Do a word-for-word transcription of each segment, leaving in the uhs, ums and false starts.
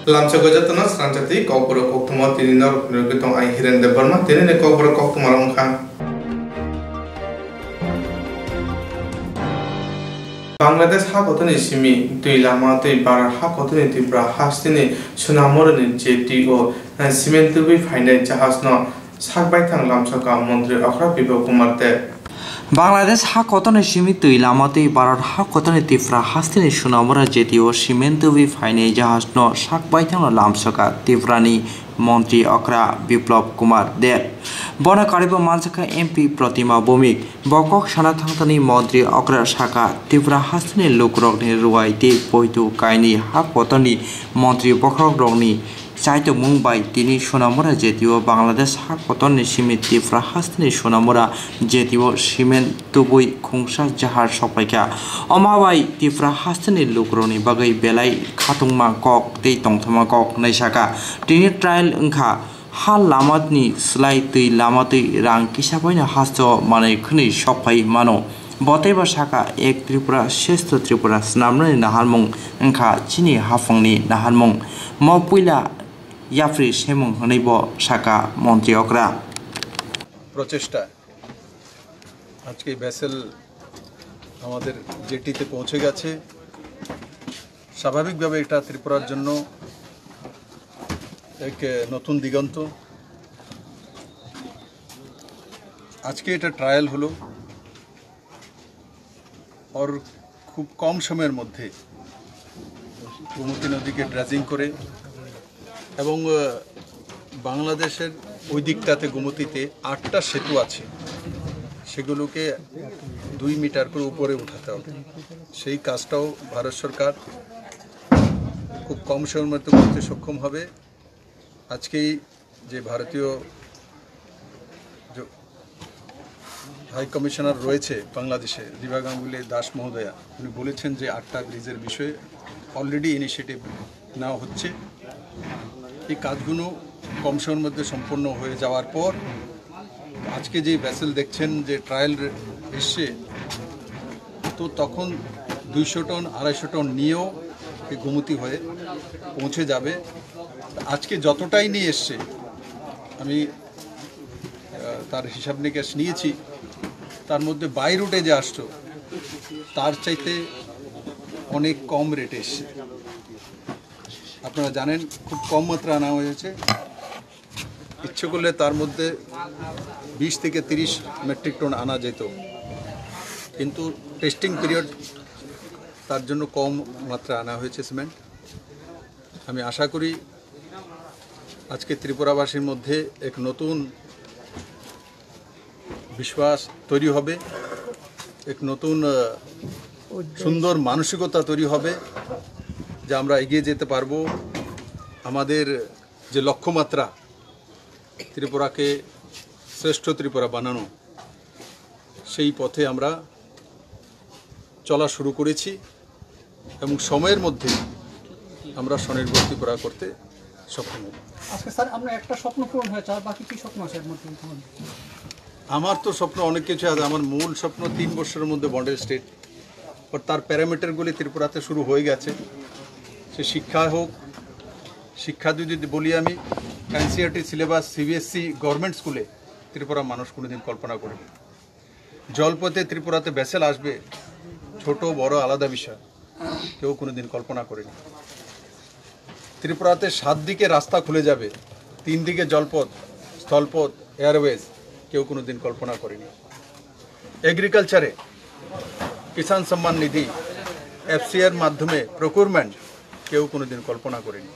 Lamsogo jotono srangjak twi kokborok koktwma tini norok phunugwi tong ai Hiren Debbarma tini ni kokborok koktwma rok wngkha. Bangladesh ha kotorni simi twi lama twi Bharat ha kotorni Tripura hasteni Sonamurani J T O cement tubui phainai jahajno sak baithang lamsoka Montri Okra Biplab Kumar Deb. Bangladesh ha kotorni simi twi lama twi Bharat ha kotorni Tripura hasteni Sonamura J T O cement tubui phainai jahajno sak baithangno lamsoka Tripurani Montri Okra Biplab Kumar Deb. Bono karibo mansakha M P Protima Bhowmik. Bo kok sana thangtani Montri Okra saka Tripura hasteni lukurokni ruwai tei poito kainwi ha kotorni montri bokhorokrokni chaitokmung bai tini Sonamura J T O Bangladesh ha kotorni simi Tripura hasteni Sonamura J T O cement tubui khungsa jahar sokpaikha. Omo bai Tripura hasteni lukurokni bagwi belai khatungma kok tei tongthokma kok hwnwi saka. Tini trial wngkha. Ha lamani slai twi lama twi rang kisa baino hasto manwi khwnwi sokphai mano. Bo teibo saka, "Ek Tripura, Shreshtha Tripura swnamnani naharmung wngkha chini haphangni naharmung." Mo puila yapri semung hwnwi bo saka Montri Okra. প্রচেষ্টা আজকে ভেসেল আমাদের জেটিতে পৌঁছে গেছে। স্বাভাবিকভাবে এটা ত্রিপুরার জন্য এক, এ, নতুন দিগন্ত। আজকে এটা ট্রায়াল হলো, ওর খুব কম সময়ের মধ্যে গোমতী নদীকে ড্রেজিং করে এবং, আহ, বাংলাদেশের ওই দিকটাতে গোমতীতে আটটা সেতু আছে, সেগুলোকে দুই মিটার করে উপরে উঠাতে হবে। সেই কাজটাও ভারত সরকার খুব কম সময়ের মধ্যে করতে সক্ষম হবে। আজকেই যে ভারতীয় যে হাই কমিশনার রয়েছে বাংলাদেশে, রিভা গাঙ্গুলি দাস মহোদয়া, উনি বলেছেন যে আটটা ব্রিজের বিষয়ে অলরেডি ইনিশিয়েটিভ নেওয়া হচ্ছে। এই কাজগুলো কম সময়ের মধ্যে সম্পন্ন হয়ে যাওয়ার পর আজকে যে ভেসেল দেখছেন যে ট্রায়াল এসছে, তো তখন দুইশো টন, আড়াইশো টন নিয়েও এই গোমতী হয়ে পৌঁছে যাবে। আজকে যতটাই নিয়ে এসছে, আমি, আহ, তার হিসাব নিকাশ নিয়েছি, তার মধ্যে বাই রুটে যে আসতো, তার চাইতে অনেক কম রেটে এসছে। আপনারা জানেন, খুব কম মাত্রা আনা হয়েছে। ইচ্ছে করলে তার মধ্যে বিশ থেকে তিরিশ মেট্রিক টন আনা যেত, কিন্তু টেস্টিং পিরিয়ড, তার জন্য কম মাত্রা আনা হয়েছে সিমেন্ট। আমি আশা করি আজকে ত্রিপুরাবাসীর মধ্যে এক নতুন বিশ্বাস তৈরি হবে, এক নতুন, আহ, সুন্দর মানসিকতা তৈরি হবে, যে আমরা এগিয়ে যেতে পারবো। আমাদের যে লক্ষ্যমাত্রা, ত্রিপুরাকে শ্রেষ্ঠ ত্রিপুরা বানানো, সেই পথে আমরা চলা শুরু করেছি এবং সময়ের মধ্যে আমরা স্বনির্ভর ত্রিপুরা করতে সক্ষম হব। আজকে স্যার, আপনার একটা স্বপ্ন পূরণ হয়েছে, আর বাকি কি স্বপ্ন আছে আপনার? আমার তো স্বপ্ন অনেক কিছু আছে। আমার মূল স্বপ্ন তিন বছরের মধ্যে মডেল স্টেট, বাট তার প্যারামিটারগুলি ত্রিপুরাতে শুরু হয়ে গেছে। সে শিক্ষা হোক, শিক্ষা যদি বলি আমি, এনসিইআরটি সিলেবাস, সিবিএসই, গভর্নমেন্ট স্কুলে ত্রিপুরা মানুষ কোনোদিন কল্পনা করেনি। জলপথে ত্রিপুরাতে ভেসেল আসবে, ছোট বড় আলাদা বিষয়, কেউ কোনোদিন কল্পনা করেনি। ত্রিপুরাতে সাত দিকে রাস্তা খুলে যাবে, তিন দিকে জলপথ, স্থলপথ, এয়ারওয়েজ, কেউ কোনোদিন কল্পনা করেনি। এগ্রিকালচারে কিষাণ সম্মান নিধি, এফসিআইর মাধ্যমে প্রকিউরমেন্ট, কেউ কোনোদিন কল্পনা করেনি।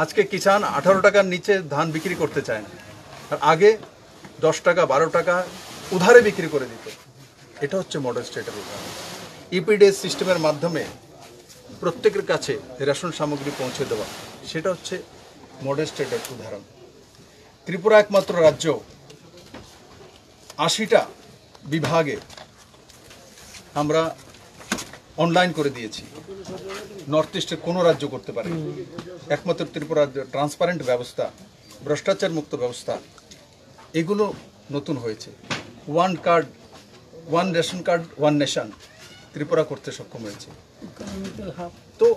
আজকে কিষাণ আঠারো টাকার নিচে ধান বিক্রি করতে চায় না, আর আগে দশ টাকা, বারো টাকা উধারে বিক্রি করে দিত। এটা হচ্ছে মডেল স্টেটের উদাহরণ। ইপিডিএস সিস্টেমের মাধ্যমে প্রত্যেকের কাছে রেশন সামগ্রী পৌঁছে দেওয়া, সেটা হচ্ছে মডেল স্টেটের উদাহরণ। ত্রিপুরা একমাত্র রাজ্য, আশিটা বিভাগে আমরা অনলাইন করে দিয়েছি, নর্থ ইস্টের কোনো রাজ্য করতে পারেনি। একমাত্র ত্রিপুরা রাজ্য। ট্রান্সপারেন্ট ব্যবস্থা, ভ্রষ্টাচার মুক্ত ব্যবস্থা, এগুলো নতুন হয়েছে। One card, one ration card, one nation Tripura করতে সক্ষম হয়েছে। তো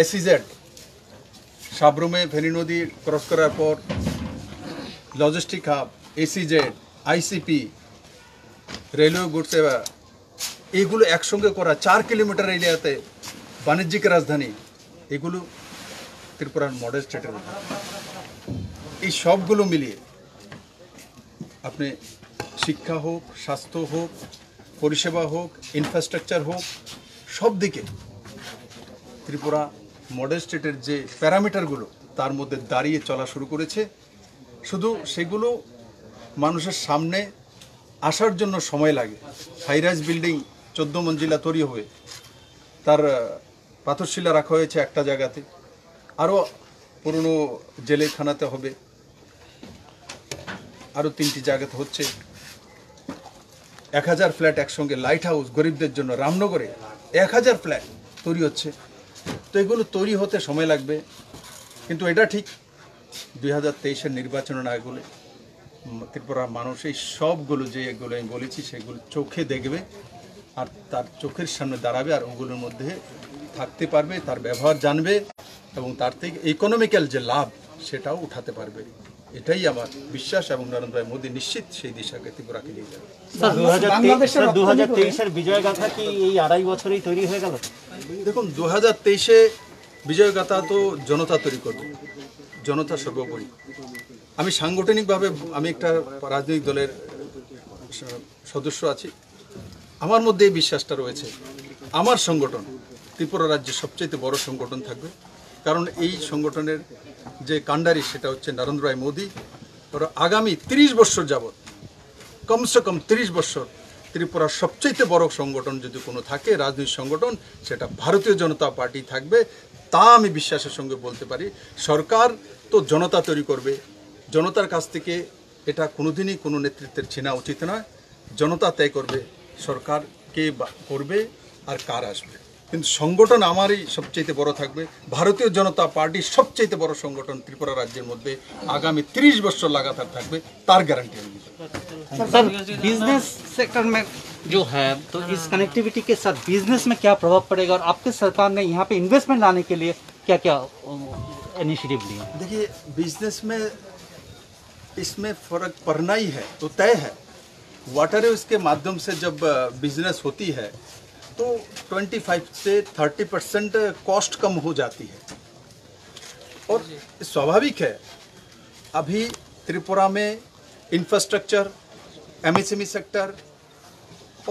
এসইজেড সাব্রুমে ফেনী নদী ক্রস করার পর logistic hub, SEZ, ICP, railway good সেবা, এগুলো একসঙ্গে করা, চার কিলোমিটার এরিয়াতে বাণিজ্যিক রাজধানী, এগুলো ত্রিপুরার মডেল স্টেটের মধ্যে। এই সবগুলো মিলিয়ে আপনি শিক্ষা হোক, স্বাস্থ্য হোক, পরিষেবা হোক, ইনফ্রাস্ট্রাকচার হোক, সব দিকে ত্রিপুরা মডেল স্টেটের যে প্যারামিটারগুলো, তার মধ্যে দাঁড়িয়ে চলা শুরু করেছে। শুধু সেগুলো মানুষের সামনে আসার জন্য সময় লাগে। হাই রাইজ বিল্ডিং চোদ্দ মঞ্জিলা তৈরি হবে, তার আহ, পাথরশিলা রাখা হয়েছে একটা জায়গাতে, আরও পুরনো জেলেখানাতে হবে, আরও তিনটি জায়গাতে হচ্ছে। এক হাজার ফ্ল্যাট একসঙ্গে, লাইট হাউস গরিবদের জন্য রামনগরে এক হাজার ফ্ল্যাট তৈরি হচ্ছে। তো এগুলো তৈরি হতে সময় লাগবে, কিন্তু এটা ঠিক দুই হাজার তেইশের নির্বাচনের আগে ত্রিপুরার মানুষ এই সবগুলো, যে এগুলো আমি বলেছি, সেগুলো চোখে দেখবে, আর তার চোখের সামনে দাঁড়াবে, আর ওগুলোর মধ্যে থাকতে পারবে, তার ব্যবহার জানবে এবং তার থেকে ইকোনমিক্যাল যে লাভ, সেটাও উঠাতে পারবে। এটাই আমার বিশ্বাস এবং নরেন্দ্র ভাই মোদী নিশ্চিত সেই দিশাকে ত্রিপুরাকে নিয়ে যাবে। স্যার, দু হাজার তেইশ, বাংলাদেশের স্যার, রপ্তানি করে দু হাজার তেইশের বিজয় গাথা কি এই আড়াই বছরেই তৈরি হয়ে গেল? দেখুন, দু হাজার তেইশে বিজয় গাথা তো জনতা তৈরি করবে, জনতা সর্বোপরি। আমি সাংগঠনিকভাবে, আমি একটা রাজনৈতিক দলের স-, সদস্য আছি। আমার মধ্যে এই বিশ্বাসটা রয়েছে, আমার সংগঠন ত্রিপুরা রাজ্যের সবচেয়ে বড় সংগঠন থাকবে, কারণ এই সংগঠনের যে কাণ্ডারি, সেটা হচ্ছে নরেন্দ্র ভাই মোদী। ওরা আগামী তিরিশ বছর যাবত, কমসে কম তিরিশ বছর, ত্রিপুরার সবচেয়ে বড় সংগঠন যদি কোনো থাকে, রাজনৈতিক সংগঠন, সেটা ভারতীয় জনতা পার্টি থাকবে। তা আমি বিশ্বাসের সঙ্গে বলতে পারি। সরকার তো জনতা তৈরি করবে, জনতার কাছ থেকে এটা কোনোদিনই কোনো নেতৃত্বের ছিনা উচিত নয়। জনতা তয় করবে সরকার কে বা-, করবে আর কার আসবে, কিন্তু সংগঠন আমারই সবচেয়ে বড় থাকবে। ভারতীয় জনতা পার্টি সবচেয়ে বড় সংগঠন ত্রিপুরা রাজ্যের মধ্যে আগামী তিরিশ বছর লাগাতার থাকবে, তার গ্যারান্টি আমি দিতে পারি। सर, बिजनेस सेक्टर में जो है, तो इस कनेक्टिविटी के साथ बिजनेस में क्या प्रभाव पड़ेगा और आपके सरकार ने यहाँ पे इन्वेस्टमेंट लाने के लिए क्या क्या इनिशिएटिव लिए? देखिए, बिजनेस में इसमें फ़र्क पड़ना ही है, तो तय है। वाटरवेज के माध्यम से जब बिजनेस होती है, तो ट्वेंटी फ़ाइव से थर्टी परसेंट कॉस्ट कम हो जाती है। और स्वाभाविक है, अभी त्रिपुरा में इंफ्रास्ट्रक्चर, एमएसएमई सेक्टर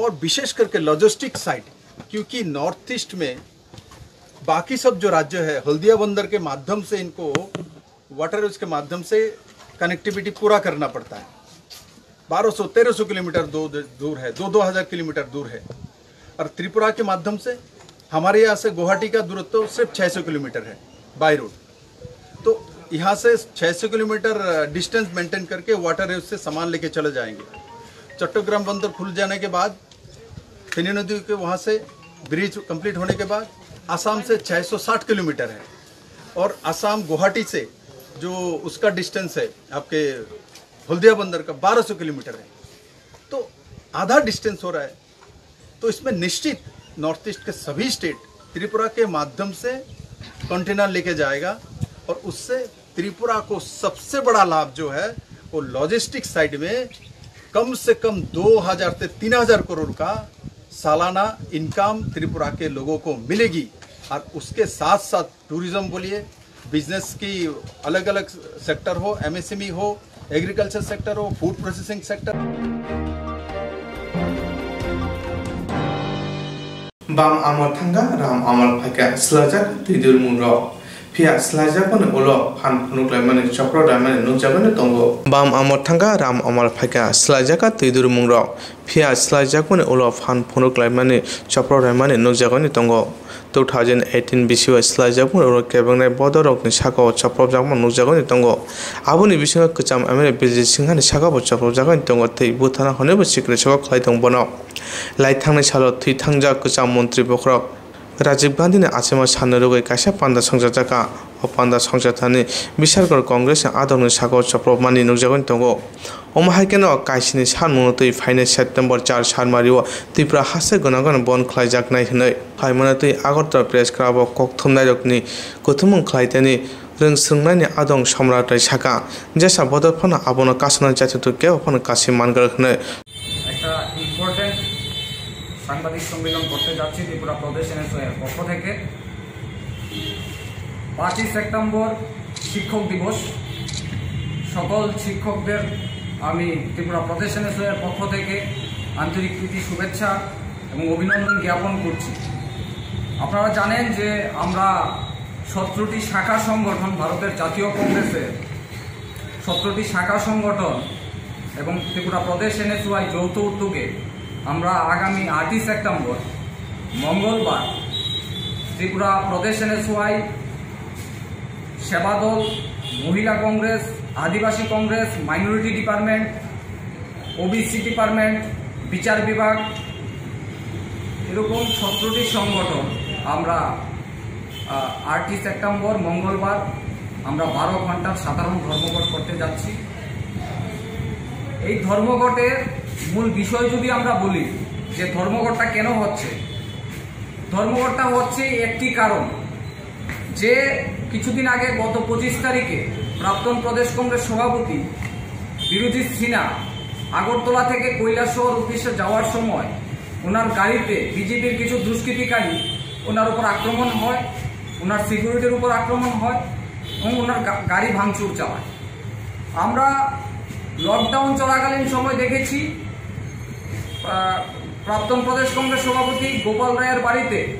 और विशेष करके लॉजिस्टिक साइड, क्योंकि नॉर्थ ईस्ट में बाकी सब जो राज्य है, हल्दिया बंदर के माध्यम से इनको, वाटरवेज के माध्यम से कनेक्टिविटी पूरा करना पड़ता है। बारह सौ, तेरह सौ किलोमीटर दो-, दूर है, दो, दो हज़ार किलोमीटर दूर है। और त्रिपुरा के माध्यम से हमारे यहाँ से गुवाहाटी का दूरत्व सिर्फ छः सौ किलोमीटर है, बाय रोड। तो यहाँ से छः सौ किलोमीटर, अ, डिस्टेंस मेंटेन करके वाटरवेज से सामान लेके चले जाएंगे। चट्टग्राम बंदर खुल जाने के बाद, फेनी नदी के वहाँ से ब्रिज कंप्लीट होने के बाद आसाम से छः सौ साठ किलोमीटर है, और आसाम गुवाहाटी से जो उसका डिस्टेंस है आपके हल्दिया बंदर का, बारह सौ किलोमीटर है। तो आधा डिस्टेंस हो रहा है। तो इसमें निश्चित नॉर्थ ईस्ट के सभी स्टेट त्रिपुरा के माध्यम से कंटेनर लेके जाएगा, और उससे त्रिपुरा को सबसे बड़ा लाभ जो है, वो लॉजिस्टिक साइड में कम से कम दो हज़ार से तीन हज़ार करोड़ का सालाना इनकम त्रिपुरा के लोगों को मिलेगी। और उसके साथ साथ टूरिज्म बोलिए, बिजनेस की अलग-अलग सेक्टर हो, एमएसएमई हो, एग्रीकल्चर सेक्टर हो, food processing sector. Bam amol thangkha, ram amol phaikha, swlaijak twi durmung rok. Phiya swlaijakmani ulo phan phunuk laimani chopro raimani nukjagwi no tongo. Bam amol thangkha, ram amol phaikha, swlaijakha twi durmung rok. Phiya swlaijakmani ulo phan phunuk laimani chopro raimani nukjagwi no tongo. Two thousand eighteen bisio swlaijakmani ulo kebengrai bodorokni sakao chopropjakma nukjagwi no tongo. Aboni bisingo kwcham M L A Bijay Singhani sakao bo chopropjagwi no tongo tei buthana hwnwibo sikri sogo khlai tongo bono. Lai thangnai salo thwi thangjak kwcham montri bokhorok Rajiv Gandhini achima sanna rwgwi kaisa panda songchajakha. O panda songchathani Bishargor Congressni adokni sakao chopropmani nukjagwi tongo. Omo hai kheno kaisini sanmungno twi phainai September char sanmario Tripura haste gwnang gwnang bon khlaijaknai hwnwi khlaimano twi Agartala Press Club-o kokthumnairokni kuthumung khlaitani Chwng swrwngnaini adong Samrat Rai sakha, jesa bodol phano abono kasonani jati twi kebo phano kasi manglak hwnwi. একটা ইম্পর্টেন্ট সাংবাদিক সম্মেলন করতে যাচ্ছি ত্রিপুরা প্রদেশ এনএসওআই এর পক্ষ থেকে। পাঁচই সেপ্টেম্বর শিক্ষক দিবস। সকল শিক্ষকদের আমি ত্রিপুরা প্রদেশ এনএসওআই এর পক্ষ থেকে আন্তরিক প্রীতি শুভেচ্ছা এবং অভিনন্দন জ্ঞাপন করছি। আপনারা জানেন যে আমরা সতেরোটি শাখা সংগঠন, ভারতের জাতীয় কংগ্রেসের সতেরোটি শাখা সংগঠন এবং ত্রিপুরা প্রদেশ এনএসওয়াই যৌথ উদ্যোগে আমরা আগামী আটই সেপ্টেম্বর মঙ্গলবার ত্রিপুরা প্রদেশ এনএসওয়াই, Seva Dal, Mahila Congress, Adivasi Congress, minority department, OBC department, বিচার বিভাগ, এরকম সতেরোটি সংগঠন আমরা, আহ, আটই সেপ্টেম্বর মঙ্গলবার আমরা বারো ঘন্টার সাধারণ ধর্মঘট করতে যাচ্ছি। এই ধর্মঘটের মূল বিষয় যদি আমরা বলি যে ধর্মঘটটা কেন হচ্ছে, ধর্মঘটটা হচ্ছে একটি কারণ যে কিছুদিন আগে গত পঁচিশ তারিখে প্রাক্তন প্রদেশ কংগ্রেস সভাপতি বিরোধী সিনহা আগরতলা থেকে কৈলাসহর উদ্দেশ্যে যাওয়ার সময় ওনার গাড়িতে বিজেপির কিছু দুষ্কৃতিকারী ওনার উপর আক্রমণ হয়, ওনার সিকিউরিটির উপর আক্রমণ হয় এবং ওনার গা-, গাড়ি ভাঙচুর চালায়। আমরা লকডাউন চলাকালীন সময় দেখেছি, আহ, প্রাক্তন প্রদেশ কংগ্রেস সভাপতি গোপাল রায়ের বাড়িতে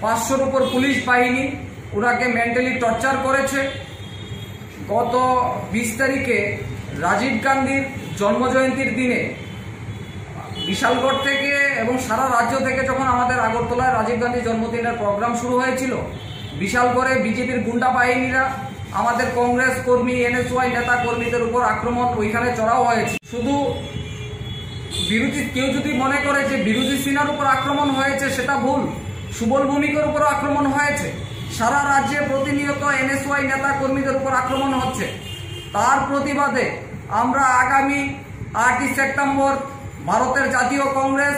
পাঁচশোর উপর পুলিশ বাহিনী ওনাকে মেন্টালি টর্চার করেছে। গত বিশ তারিখে রাজীব গান্ধীর জন্মজয়ন্তীর দিনে বিশালগড় থেকে এবং সারা রাজ্য থেকে যখন আমাদের আগরতলায় রাজীব গান্ধী জন্মদিনের প্রোগ্রাম শুরু হয়েছিল, বিশালগড়ে বিজেপির গুন্ডা বাহিনীরা আমাদের কংগ্রেস কর্মী, এনএসওয়াই নেতা কর্মীদের উপর আক্রমণ, ওইখানে চড়াও হয়েছে। শুধু বিরোধী, কেউ যদি মনে করে যে বিরোধী সিনহার উপর আক্রমণ হয়েছে, সেটা ভুল। সুবল ভৌমিকের উপর আক্রমণ হয়েছে। সারা রাজ্যে প্রতিনিয়ত এনএসওয়াই নেতা কর্মীদের উপর আক্রমণ হচ্ছে। তার প্রতিবাদে আমরা আগামী আটই সেপ্টেম্বর ভারতের জাতীয় কংগ্রেস,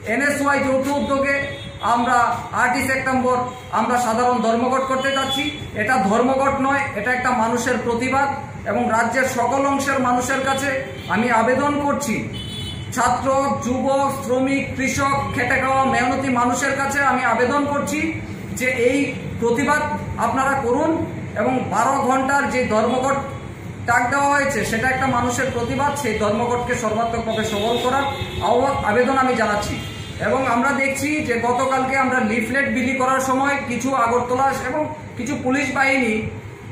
এনএসওয়াই যৌথ উদ্যোগে আমরা আটই সেপ্টেম্বর আমরা সাধারণ ধর্মঘট করতে যাচ্ছি। এটা ধর্মঘট নয়, এটা একটা মানুষের প্রতিবাদ এবং রাজ্যের সকল অংশের মানুষের কাছে আমি আবেদন করছি, ছাত্র, যুবক, শ্রমিক, কৃষক, খেটে খাওয়া মেহনতি মানুষের কাছে আমি আবেদন করছি যে এই প্রতিবাদ আপনারা করুন এবং বারো ঘন্টার যে ধর্মঘট ডাক দেওয়া হয়েছে, সেটা একটা মানুষের প্রতিবাদ। সেই ধর্মঘটকে সর্বাত্মকভাবে সবল করার আহ্বান, আবেদন আমি জানাচ্ছি। এবং আমরা দেখছি যে গতকালকে আমরা লিফলেট বিলি করার সময় কিছু আগরতলা এবং কিছু পুলিশ বাহিনী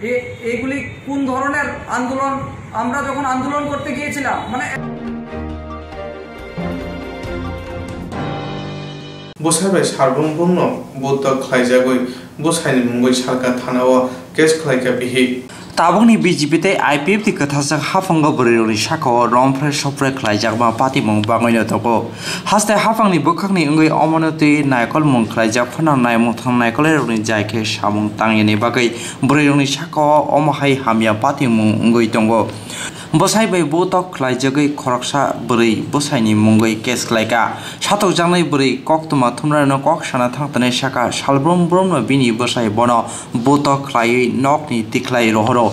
এ-, এইগুলি কোন ধরনের আন্দোলন, আমরা যখন আন্দোলন করতে গিয়েছিলাম, মানে Bwsai bai sarbrum brumno budok khlaijagwi bwsaini mungwi Salka thanao case khlaikha bihik. Tabukni B J P tei I P F ni kwthajak haphango bwrwirokni sakao romphre sopre khlaijakma patimung bangwino tongo. Haste haphangni bwkhakni wngwi omono twi naikolmung khlaijak phano naimungthang naikolairokni jai khe samung tangyani bagwi bwrwirokni sakao omo hai hamya patimung wngwi tongo. Bwsai bai budok khlaijagwi khoroksa bwrwi bwsaini mungwi case khlaikha. Satokjaknai bwrwi koktwma thumnairokno kok sana thangtani sakha, salbrum brumno bini bwsai bono budok khlaiwi nokni tikhlai rohoro.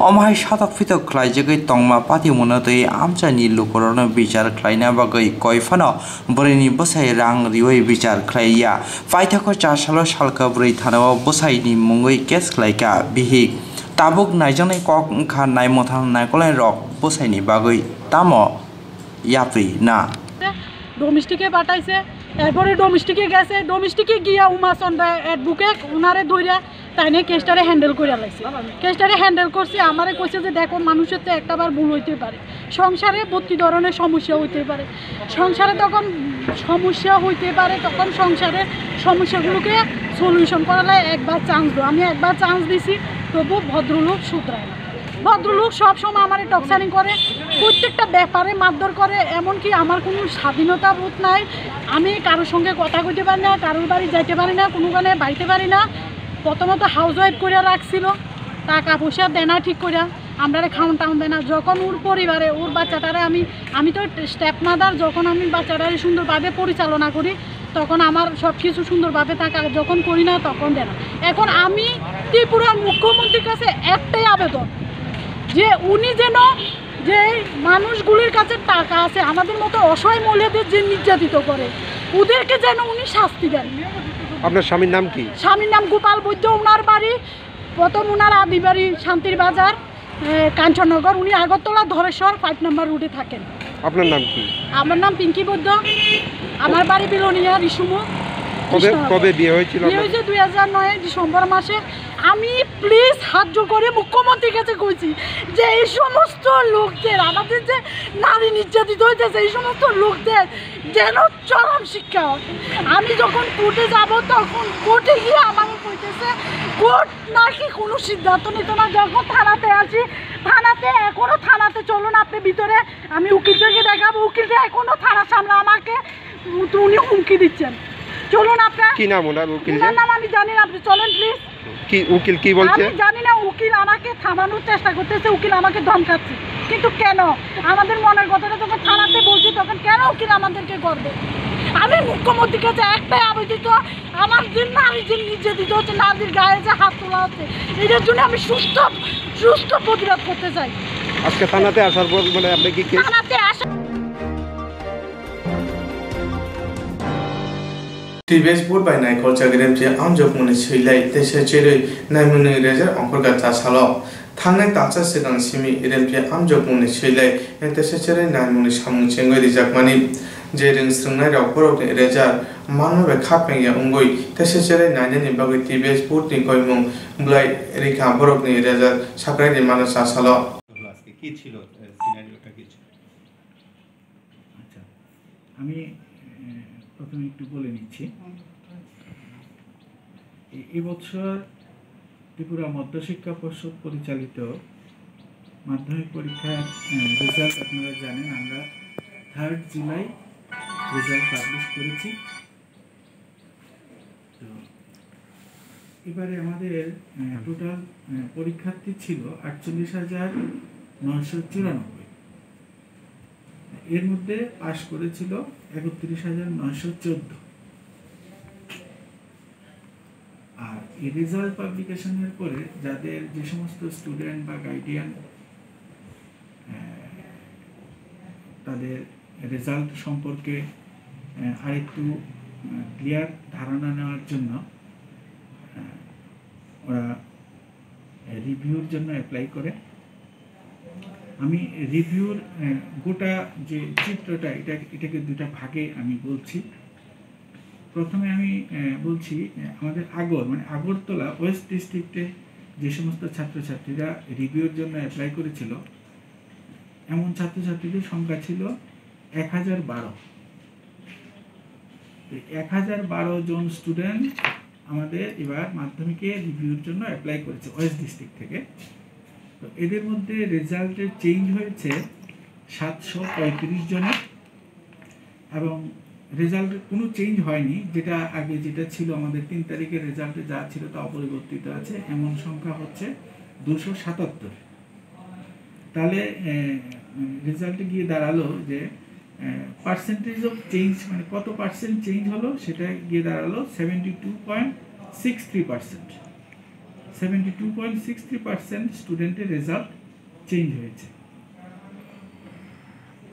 Omo hai satok phitok khlaijagwi tongma patimungno twi amchaini lukurokno bichar khlaina bagwi koi phano bwrwini bwsai rang riwi bichar khlaiya. Paithakgo chasalo Salka bwrwi thanao bwsaini mungwi case khlaikha bihik. Tabuk naijaknai kok wngkha naimungthang naikolairok bwsaini bagwi tamo yapri na? ডোমেস্টিকে পাঠাইছে, এরপরে ডোমেস্টিকে গেছে, ডোমেস্টিকে গিয়া উমাচন্দ্র অ্যাডভোকেট ওনারে ধইরা তাইনে কেসটারে হ্যান্ডেল করে লাইছে। কেসটারে হ্যান্ডেল করছে, আমারে কইছে যে, "দেখো, মানুষের তো একটা বার ভুল হইতে পারে, সংসারে বত্তি ধরনের সমস্যা হইতে পারে, সংসারে তখন সমস্যা হইতে পারে, তখন সংসারের সমস্যাগুলোকে সলিউশন করালে একবার চান্স দাও।" আমি একবার চান্স দিছি, তবু ভদ্রলোক শুধরায় না। ভদ্রলোক সব সময় আমারে টর্চারিং করে, প্রত্যেকটা ব্যাপারে মারধর করে, এমনকি আমার কোনো স্বাধীনতা বোধ নাই। আমি কারোর সঙ্গে কথা কইতে পারি না, কারোর বাড়ি যাইতে পারি না, কোনোখানে বাইতে পারি না। প্রথমত হাউস ওয়াইফ করে রাখছিল, টাকা পয়সা দেয় না ঠিক করে, আমরারে খাওন টাউন দেয় না। যখন ওর পরিবারে, ওর বাচ্চাটারে আমি, আমি তো স্টেপ মাদার, যখন আমি বাচ্চাটারে সুন্দরভাবে পরিচালনা করি, তখন আমার সব কিছু সুন্দরভাবে থাকে, আর যখন করি না তখন দেয় না। এখন আমি ত্রিপুরার মুখ্যমন্ত্রীর কাছে একটাই আবেদন, যে উনি যেন যে মানুষগুলির কাছে টাকা আছে, আমাদের মতো অসহায় মহিলাদের যে নির্যাতিত করে, ওদেরকে যেন উনি শাস্তি দেন। আপনার স্বামীর নাম কি? স্বামীর নাম গোপাল বৈদ্য, ওনার বাড়ি প্রথম ওনার আদি বাড়ি শান্তির বাজার, এ, কাঞ্চননগর। উনি আগরতলা ধরেশ্বর ফাইভ নাম্বার রোডে থাকেন। আপনার নাম কি? আমার নাম পিঙ্কি বৈদ্য, আমার বাড়ি বিলোনিয়া, রিসুমুখ, কবে, কৃষ্ণনগর। কবে বিয়ে হয়েছিল বিয়ে আপনার? হয়েছে দুই হাজার নয় ডিসেম্বর মাসে। আমি প্লিজ হাত জোড় করে মুখ্যমন্ত্রীর কাছে কইছি যে এই সমস্ত লোকদের, আমাদের যে নারী নির্যাতিত হইতেছে, এই সমস্ত লোকদের যেন চরম শিক্ষা হয়। আমি যখন কোর্টে যাব, তখন কোর্টে গিয়ে আমাকে কইতেছে, কোর্ট নাকি কোনো সিদ্ধান্ত নিত না। যখন থানাতে আসি, থানাতে এখনো থানাতে চলুন আপনি ভিতরে, আমি উকিলদেরকে দেখাবো। উকিলরা এখনো থানার সামনে আমাকে, উম, উনি হুমকি দিচ্ছেন। চলুন আপনার কি নাম ওনার উকিল যে? ওনার নাম আমি জানি না, আপনি চলেন প্লিজ। কি উকিল কি বলছে? আমি জানি না, উকিল আমাকে থামানোর চেষ্টা করতেছে, উকিল আমাকে ধমকাচ্ছে। কিন্তু কেন? আমাদের মনের কথাটা যখন থানাতে বলছি, তখন কেন উকিল আমাদেরকে করবে? আমি মুখ্যমন্ত্রীর কাছে একটাই আবেদিত, আমার যে নারী যে নির্যাতিত হচ্ছে, নারীর গায়ে যে হাত তোলা হচ্ছে, এটার জন্য আমি সুস্থ, সুস্থ প্রতিবাদ করতে চাই। আজকে থানাতে আসার পর মানে আপনি কি কেস? থানাতে আসা T B S board bai naikolchak Remphiya amjokmungni swilai teisa cherwi naimungni result ongkhorkha cha salo. Thangnai talsa swkang simi Remphiya amjokmungni swilai teisa cherwi naimungni samung chengwi rijakmani. Je rwng swrwngnairok borokni result manma bai khapengya wngwi teisa cherwi nainani bagwi T B S boardni koimung bwlai rikha borokni result sakrai rimano cha salo. হলো আজকে, কি ছিল, এ, সিনারিওটা কি ছিল? আচ্ছা, আমি, এ, প্রথমে একটু বলে নিচ্ছি। এ-, এবছর ত্রিপুরা মধ্যশিক্ষা পর্ষদ পরিচালিত মাধ্যমিক পরীক্ষার, এ, রেজাল্ট আপনারা জানেন, আমরা থার্ড জুলাই রেজাল্ট পাবলিশ করেছি। তো এবারে আমাদের, আহ, টোটাল, আহ, পরীক্ষার্থী ছিল আটচল্লিশ হাজার নয়শো চুরানব্বই। এর মধ্যে পাস করেছিল একত্রিশ হাজার নয়শো চোদ্দ। আর এই রেজাল্ট পাবলিকেশনের পরে যাদের যে সমস্ত স্টুডেন্ট বা গার্ডিয়ান, আহ, তাদের রেজাল্ট সম্পর্কে, আহ, আরেকটু, আহ, ক্লিয়ার ধারণা নেওয়ার জন্য, আহ, ওরা রিভিউর জন্য অ্যাপ্লাই করে। আমি রিভিউর, আহ, গোটা যে চিত্রটা, এটা, এটাকে দুটা ভাগে আমি বলছি। প্রথমে আমি, আহ, বলছি, আহ, আমাদের আগর, মানে আগরতলা ওয়েস্ট ডিস্ট্রিক্টে যে সমস্ত ছাত্রছাত্রীরা রিভিউর জন্য অ্যাপ্লাই করেছিল, এমন ছাত্রছাত্রীদের সংখ্যা ছিল এক হাজার বারো। এই এক হাজার বারো জন স্টুডেন্ট আমাদের এবার মাধ্যমিকে রিভিউর জন্য অ্যাপ্লাই করেছে ওয়েস্ট ডিস্ট্রিক্ট থেকে। তো এদের মধ্যে রেজাল্টে চেঞ্জ হয়েছে সাতশো পঁয়ত্রিশ জনের, এবং রেজাল্টে কোনো চেঞ্জ হয়নি। যেটা আগে যেটা ছিল, আমাদের তিন তারিখের রেজাল্টে যা ছিল তা অপরিবর্তিত আছে। এমন সংখ্যা হচ্ছে দুশো সাতাত্তর। তাহলে, এ, রেজাল্টে গিয়ে দাঁড়ালো যে, এ, পার্সেন্টেজ অফ চেঞ্জ, মানে কত পার্সেন্ট চেঞ্জ হলো, সেটা গিয়ে দাঁড়ালো seventy two point six three percent. Seventy two point six three percent স্টুডেন্টের রেজাল্ট চেঞ্জ হয়েছে।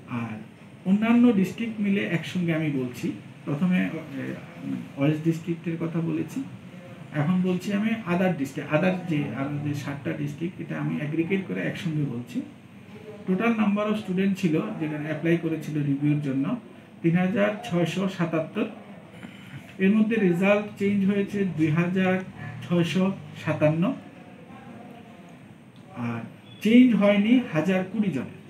আর অন্যান্য ডিস্ট্রিক্ট মিলে একসঙ্গে আমি বলছি, প্রথমে, এ, ওয়েস্ট ডিস্ট্রিক্টের কথা বলেছি, এখন বলছি আমি আদার ডিস্ট্রিক্ট, আদার যে আরও যে সাতটা ডিস্ট্রিক্ট, এটা আমি অ্যাগ্রিগেট করে একসঙ্গে বলছি। টোটাল নাম্বার অফ স্টুডেন্ট ছিল, যেখানে অ্যাপ্লাই করেছিল রিভিউর জন্য, তিন হাজার ছয়শো সাতাত্তর। এর মধ্যে রেজাল্ট চেঞ্জ হয়েছে দুই হাজার ছয়শো সাতান্ন, আর চেঞ্জ হয়নি হাজার কুড়ি জনের।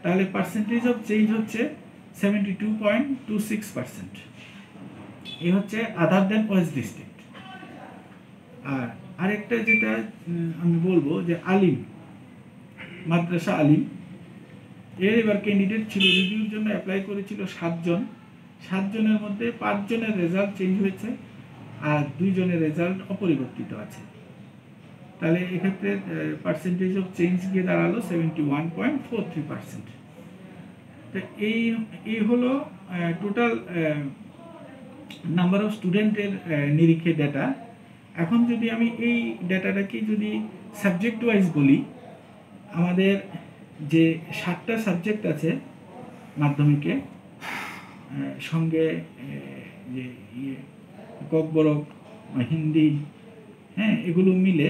তাহলে পার্সেন্টেজ অফ চেঞ্জ হচ্ছে seventy two point two six percent. এ হচ্ছে আদার দেন ওয়েস্ট ডিস্ট্রিক্ট। আর আরেকটা যেটা, উম, আমি বলবো যে আলিম, মাদ্রাসা আলিম, এর এবার ক্যান্ডিডেট ছিল, রিভিউর জন্য অ্যাপ্লাই করেছিল সাতজন। সাতজনের মধ্যে পাঁচজনের রেজাল্ট চেঞ্জ হয়েছে, আর দুইজনের রেজাল্ট অপরিবর্তিত আছে। তাহলে এক্ষেত্রে, আহ, পার্সেন্টেজ অফ চেঞ্জ গিয়ে দাঁড়ালো seventy one point four three percent. তো এই, এই হলো, আহ, টোটাল, আহ, নাম্বার অফ স্টুডেন্টের নিরিখে ডেটা। এখন যদি আমি এই ডেটাটাকে যদি সাবজেক্ট ওয়াইজ বলি, আমাদের যে সাতটা সাবজেক্ট আছে মাধ্যমিকে, আহ, সঙ্গে আহ, যে ইয়ে ককবরক, হিন্দি, হ্যাঁ, এগুলো মিলে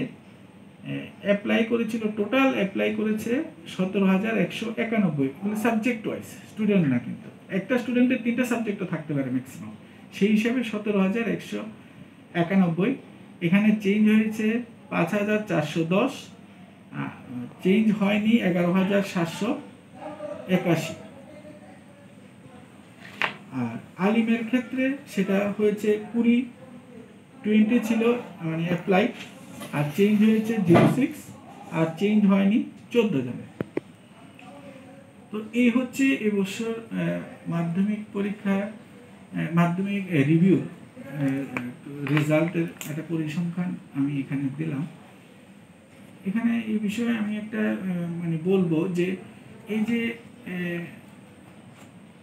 অ্যাপ্লাই করেছিল, টোটাল অ্যাপ্লাই করেছে সতেরো হাজার একশো একানব্বই, মানে সাবজেক্ট ওয়াইজ, স্টুডেন্ট না, কিন্তু একটা স্টুডেন্টের তিনটা সাবজেক্টও থাকতে পারে ম্যাক্সিমাম। সেই হিসাবে সতেরো হাজার একশো একানব্বই। এখানে চেঞ্জ হয়েছে পাঁচ হাজার চারশো দশ, চেঞ্জ হয়নি এগারো হাজার সাতশো একাশি। আর আলিমের ক্ষেত্রে সেটা হয়েছে কুড়ি, টোয়েন্টি ছিল, মানে অ্যাপ্লাই, আর চেঞ্জ হয়েছে জিরো সিক্স, আর চেঞ্জ হয়নি চোদ্দ জনের। তো এই হচ্ছে এবছর আহ, মাধ্যমিক পরীক্ষা, আহ, মাধ্যমিক রিভিউ রেজাল্টের একটা পরিসংখ্যান আমি এখানে দিলাম। এখানে এই বিষয়ে আমি একটা আহ, মানে বলবো যে এই যে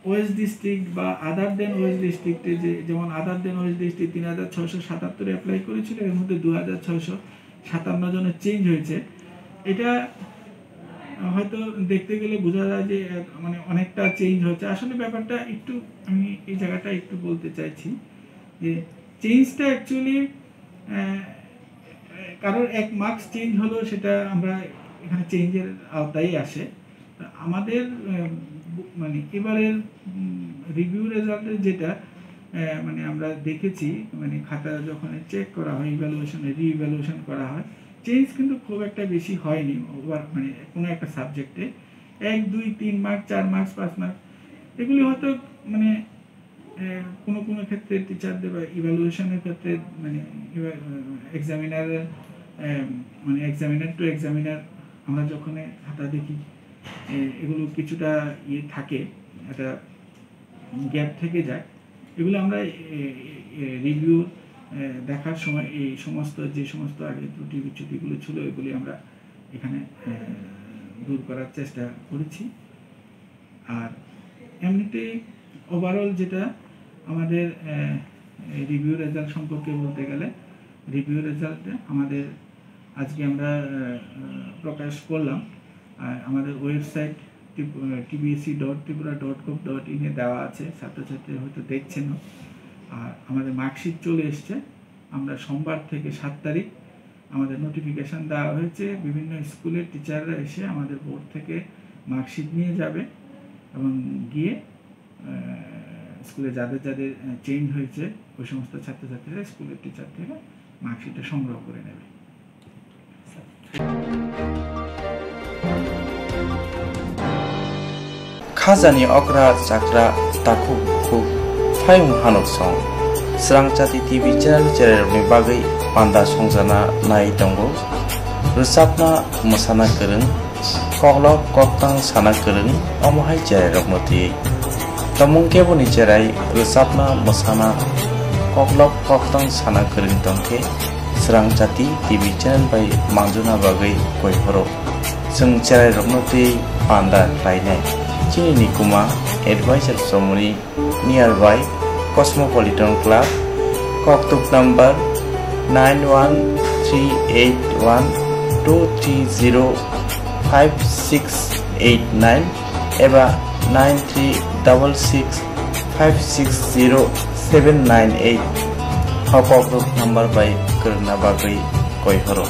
ওয়েস্ট ডিস্ট্রিক্ট বা আদার দেন ওয়েস্ট ডিস্ট্রিক্টে, যে যেমন আদার দেন ওয়েস্ট ডিস্ট্রিক্ট তিন হাজার ছয়শো সাতাত্তর অ্যাপ্লাই করেছিল, এর মধ্যে দু হাজার ছয়শো সাতান্ন জনের চেঞ্জ হয়েছে। এটা হয়তো দেখতে গেলে বোঝা যায় যে আহ, মানে অনেকটা চেঞ্জ হয়েছে। আসলে ব্যাপারটা একটু, আমি এই জায়গাটা একটু বলতে চাইছি যে চেঞ্জটা অ্যাকচুয়ালি কারোর এক মার্কস চেঞ্জ হলো, সেটা আমরা এখানে চেঞ্জের আওতায় আসে। তা আমাদের আহ, বু- মানে এবারের রিভিউ রেজাল্টে যেটা আহ, মানে আমরা দেখেছি, মানে খাতা যখন চেক করা হয়, ইভ্যালুয়েশনে রিইভ্যালুয়েশন করা হয়, চেঞ্জ কিন্তু খুব একটা বেশি হয়নি ওভার, মানে কোনো একটা সাবজেক্টে এক দুই তিন মার্ক, চার মার্ক, পাঁচ মার্ক, এগুলি হয়তো মানে আহ, কোনো কোনো ক্ষেত্রে টিচারদের বা ইভ্যালুয়েশনের ক্ষেত্রে মানে এক্সামিনার, মানে এক্সামিনার টু এক্সামিনার আমরা যখন খাতা দেখি, আহ, এগুলো কিছুটা ইয়ে থাকে, একটা গ্যাপ থেকে যায়। এগুলো আমরা রিভিউ দেখার সময় এই সমস্ত, যে সমস্ত আগে ত্রুটি বিচ্যুতিগুলো ছিল, এগুলি আমরা এখানে আহ, দূর করার চেষ্টা করেছি। আর এমনিতে ওভারঅল যেটা আমাদের রিভিউ রেজাল্ট সম্পর্কে বলতে গেলে, রিভিউ রেজাল্ট আমাদের আজকে আমরা আহ, প্রকাশ করলাম। আর আমাদের website TBSC dot Tripura dot gov dot ইনে দেওয়া আছে, ছাত্রছাত্রী হয়তো দেখছেন। আর আমাদের মার্কশিট চলে এসছে। আমরা সোমবার থেকে সাত তারিখ আমাদের নোটিফিকেশন দেওয়া হয়েছে, বিভিন্ন স্কুলের টিচাররা এসে আমাদের বোর্ড থেকে মার্কশিট নিয়ে যাবে এবং গিয়ে আহ, স্কুলে যাদের যাদের চেঞ্জ হয়েছে, ওই সমস্ত ছাত্রছাত্রীরা স্কুলের টিচার থেকে মার্কশিটটা সংগ্রহ করে নেবে। Khajani okra chakra takhuk bukhuk phayung hanuk song. Srangchati T V channel chererokni bagwi panda songjana nai tongo. Rwchapna mwsana kwrwng, koklop koktang sana kwrwng, omo hai cherairokno twiwi. Tongmung keboni cherai rwchapna mwsana koklop koktang sana kwrwng tongkhe Srangchati T V channel bai manjuna bagwi koi phoro. Chwng cherairokno twi panda khlainai. Chini nikuma advisor chomoni nearby Cosmopolitan Club, koktuk number nine one three eight one two three zero five six eight nine eba nine three double six five six zero seven nine eight. O koktuk number bai kwrwngna bagwi koi phoro.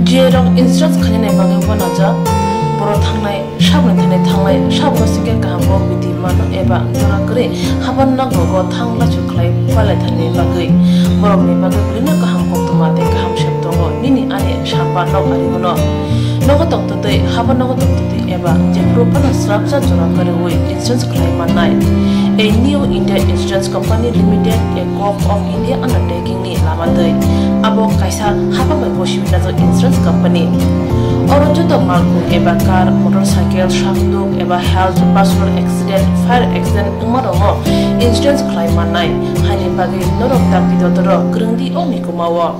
G A rok insurance khainani bagwi uanajak. Borok thangnai saboni thani thanglai, saboni singkhe kaham kok biti mano eba jora kwrwi haban nokrogo thang lachu khlai palai thani bagwi. Borokni bagwi bwrwino kaham koktwma tei kaham septo. Nini ani sapa nok ari bono. Nogo tongtwtwi, habo nogo tongtwtwi eba jephuru phano srapsa jora kwrwi insurance khlai mannai. A New India Insurance Company Limited, a Govt of India undertaking ni lama twi. Abo kaisa hapang bai bo simi najak insurance company. Oro joto malkhung eba car, motorcycle, sakduk eba health, personal accident, fire accident wngma rokno insurance khlai mannai. Haini bagwi norok dakti dodoro kwrwngdi o mikuma o.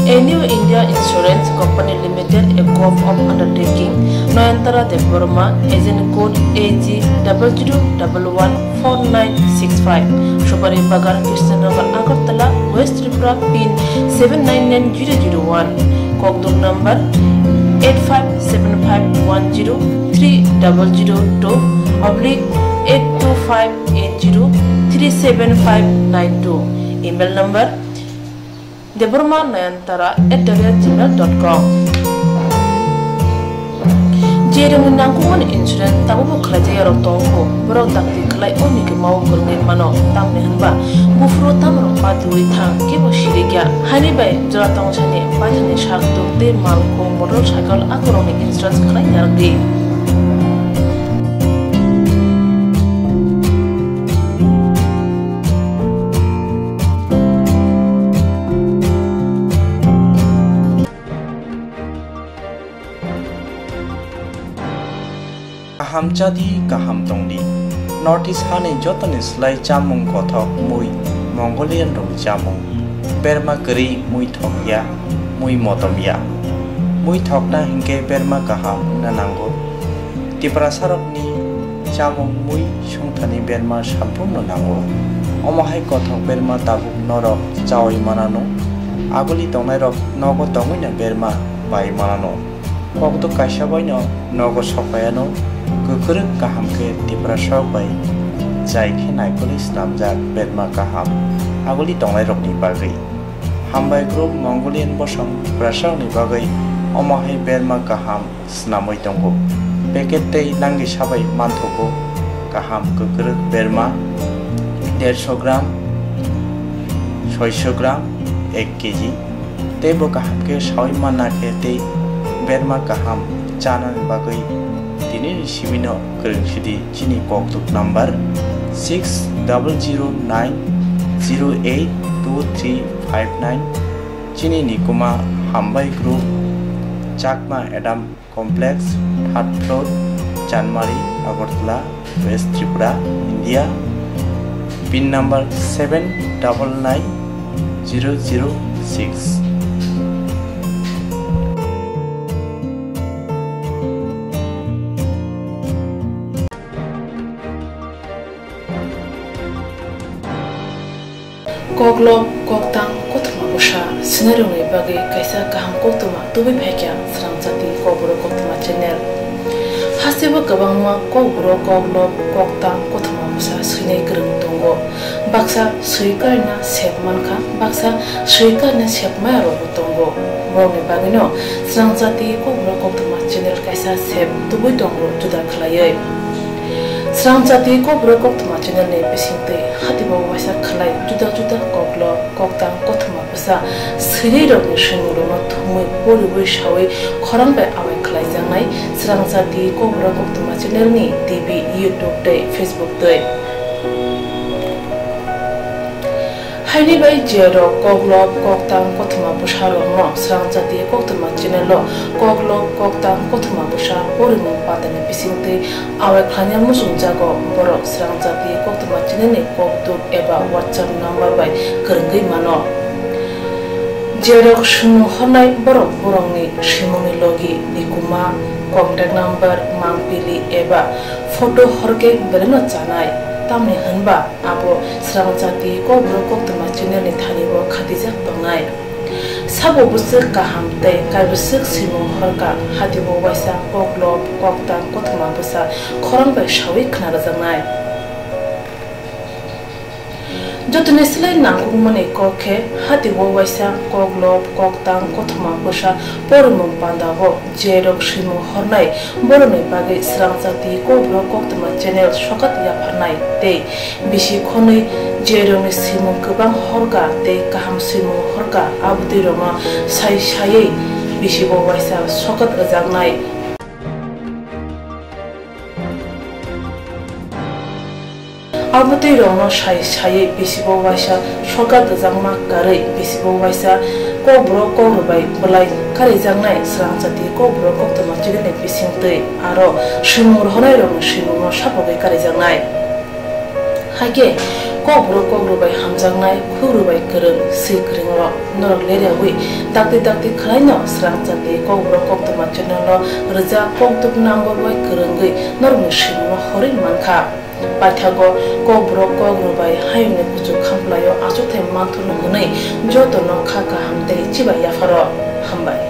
A New India Insurance Company Limited, a Govt of undertaking, Nayantara Debbarma, agent code A G double zero double one four nine six five, Subari Bagan, Krishnanagar, Agartala, West Tripura, pin seven nine nine zero zero one, kokduk number eight five seven five one zero three double zero two oblique eight two five eight zero three seven five nine two, email number debbarma nayantara at the rate gmail dot com. Jerwngni nangkukmani insurance tabukbo khlaijak yarok tongkho, borok dakti khlai o mikima o kwrwngwi mano, tamni hwnba buphuru tamrok patiwi thang kebo sirikya. Haini bai jora tongsani paithakni sakduk tei malkhung, motorcycle akorokni insurance khlai narwkdi. Kaham chadi, kaham tongdi. North East hani jotoni slai chamung kothok mui Mongolian rokni chamung. Berma kwrwi mui thokya, mui motomya. Mui thokna hinkhe berma kaham wngna nango. Tiprasarokni chamung mui songthani berma samphurno nango. Omo hai kothok berma tabuk norok chaui manano, aguli tongnairok nogo tongwino berma bai manano. Kokduk kaisa baino nogo sokpaiano, kwkrwk kaham khe Tiprasarok bai chai khe naikolwi snamjak berma kaham aguli tongnairokni bagwi. Hambai group Mongolian bosong Tiprasarokni bagwi omo hai berma kaham snamwi tongo. Packet tei langwi sabai manthogo kaham kwkrwk berma dersho gram, soisho gram, ek kg. Tei bo kaham khe saui manna khe tei berma kaham chanani bagwi tini ni simino kwrwng sidi chini kokduk number six double zero nine zero eight two three five nine. Chini nikuma Hambai Group, Chakma Adam Complex, third floor, Chanmari, Agartala, West Tripura, India. Pin number seven double nine zero zero six. Koklop, koktang, kothoma bwsa swinairokni bagwi kaisa kaham koktwma tubui phaikha Srangchati Kokborok Koktwma channel. Hasteo kwbangma kokborok, koklop, koktang, kothoma bwsa swinai kwrwng tongo. Baksa swi karina sep mankha, baksa swi karina sep maya rokbo tongo. Borokni bagwino Srangchati Kokborok Koktwma channel kaisa sep tubui tongo juda khlaiwi. Srangchati Kokborok Koktwma channel ni bisingtwi hatibo waisa khlai juda juda koklop, koktang, kothoma bwsa swinai rokni swimung rokno thumwi poriwi sawi khorang bai awai khlaijaknai Srangchati Kokborok Koktwma channel ni T V, YouTube tei Facebook twi. Haini bai je rok koklop, koktang, kothoma bwsa rokno Srangchati Koktwma channel o koklop, koktang, kothoma bwsa porimung patani bisingtwi awai khlaina muchungjago, borok Srangchati Koktwma channel ni kokduk eba WhatsApp number bai kwrwngwi mano. Je rok swimung hornai borok borokni swimungni logi, nikuma, contact number, mangpili eba photo horkhe belaino chanai, tamni hwnba abo Srangchati Kokborok Koktwma channel ni thani bo khatijak tongnai. Sabo bwswk kaham tei kaibwswk swimung horkha, hatibo waisa koklop, koktang, kothoma bwsa khorang bai sawi khna rwjaknai. Jotoni slai nangkukmani kok khe, hati o waisa koklop, koktang, kothoma bwsa porimung panda o je rok swimung hornai borokni bagwi swrangchati Kokborok Koktwma channel sokat yapharnai tei bisi khonwi je rokni swimung kwbang horka tei kaham swimung horka, abotwi rokno sai saiwi bisi o waisa sokat rwjaknai. Abotwi rokno sai saiwi bisi o waisa sokat rwjakma karwi bisi o waisa Kokborok Kokrwbai bwlai karijaknai swrangchati Kokborok Koktwma channel ni bisingtwi aro swimung rohornai rokni swimungno sapogwi karijaknai. Hakhe Kokborok Kokrwbai hamjaknai, Kokrwbai kwrwng, swi kwrwng rok norok leriawi dakti dakti khwlaino swrangchati Kokborok Koktwma channel no rwjak kokduk number bai kwrwngwi norokni swimungno horwi mankha. Paithago Kokborok Kokrwbai hayungni kuchuk khamplaio achukthai manthurno hwnwi jotono kha kaham tei chibai yapharo. Hambai.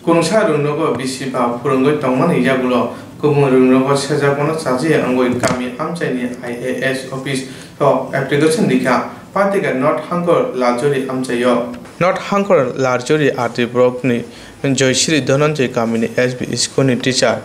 Kwrwngsa rwngnogo bisi ba phwrwngwi tongmani yagulo kubun rwngnogo sejakmano chajakya wngwi kami amchaini I A S office o application rikha, patika North Hangkor Larjori amchaio. North Hangkor Larjori R D block ni Joyshri Dhananjay kamini S B school ni teacher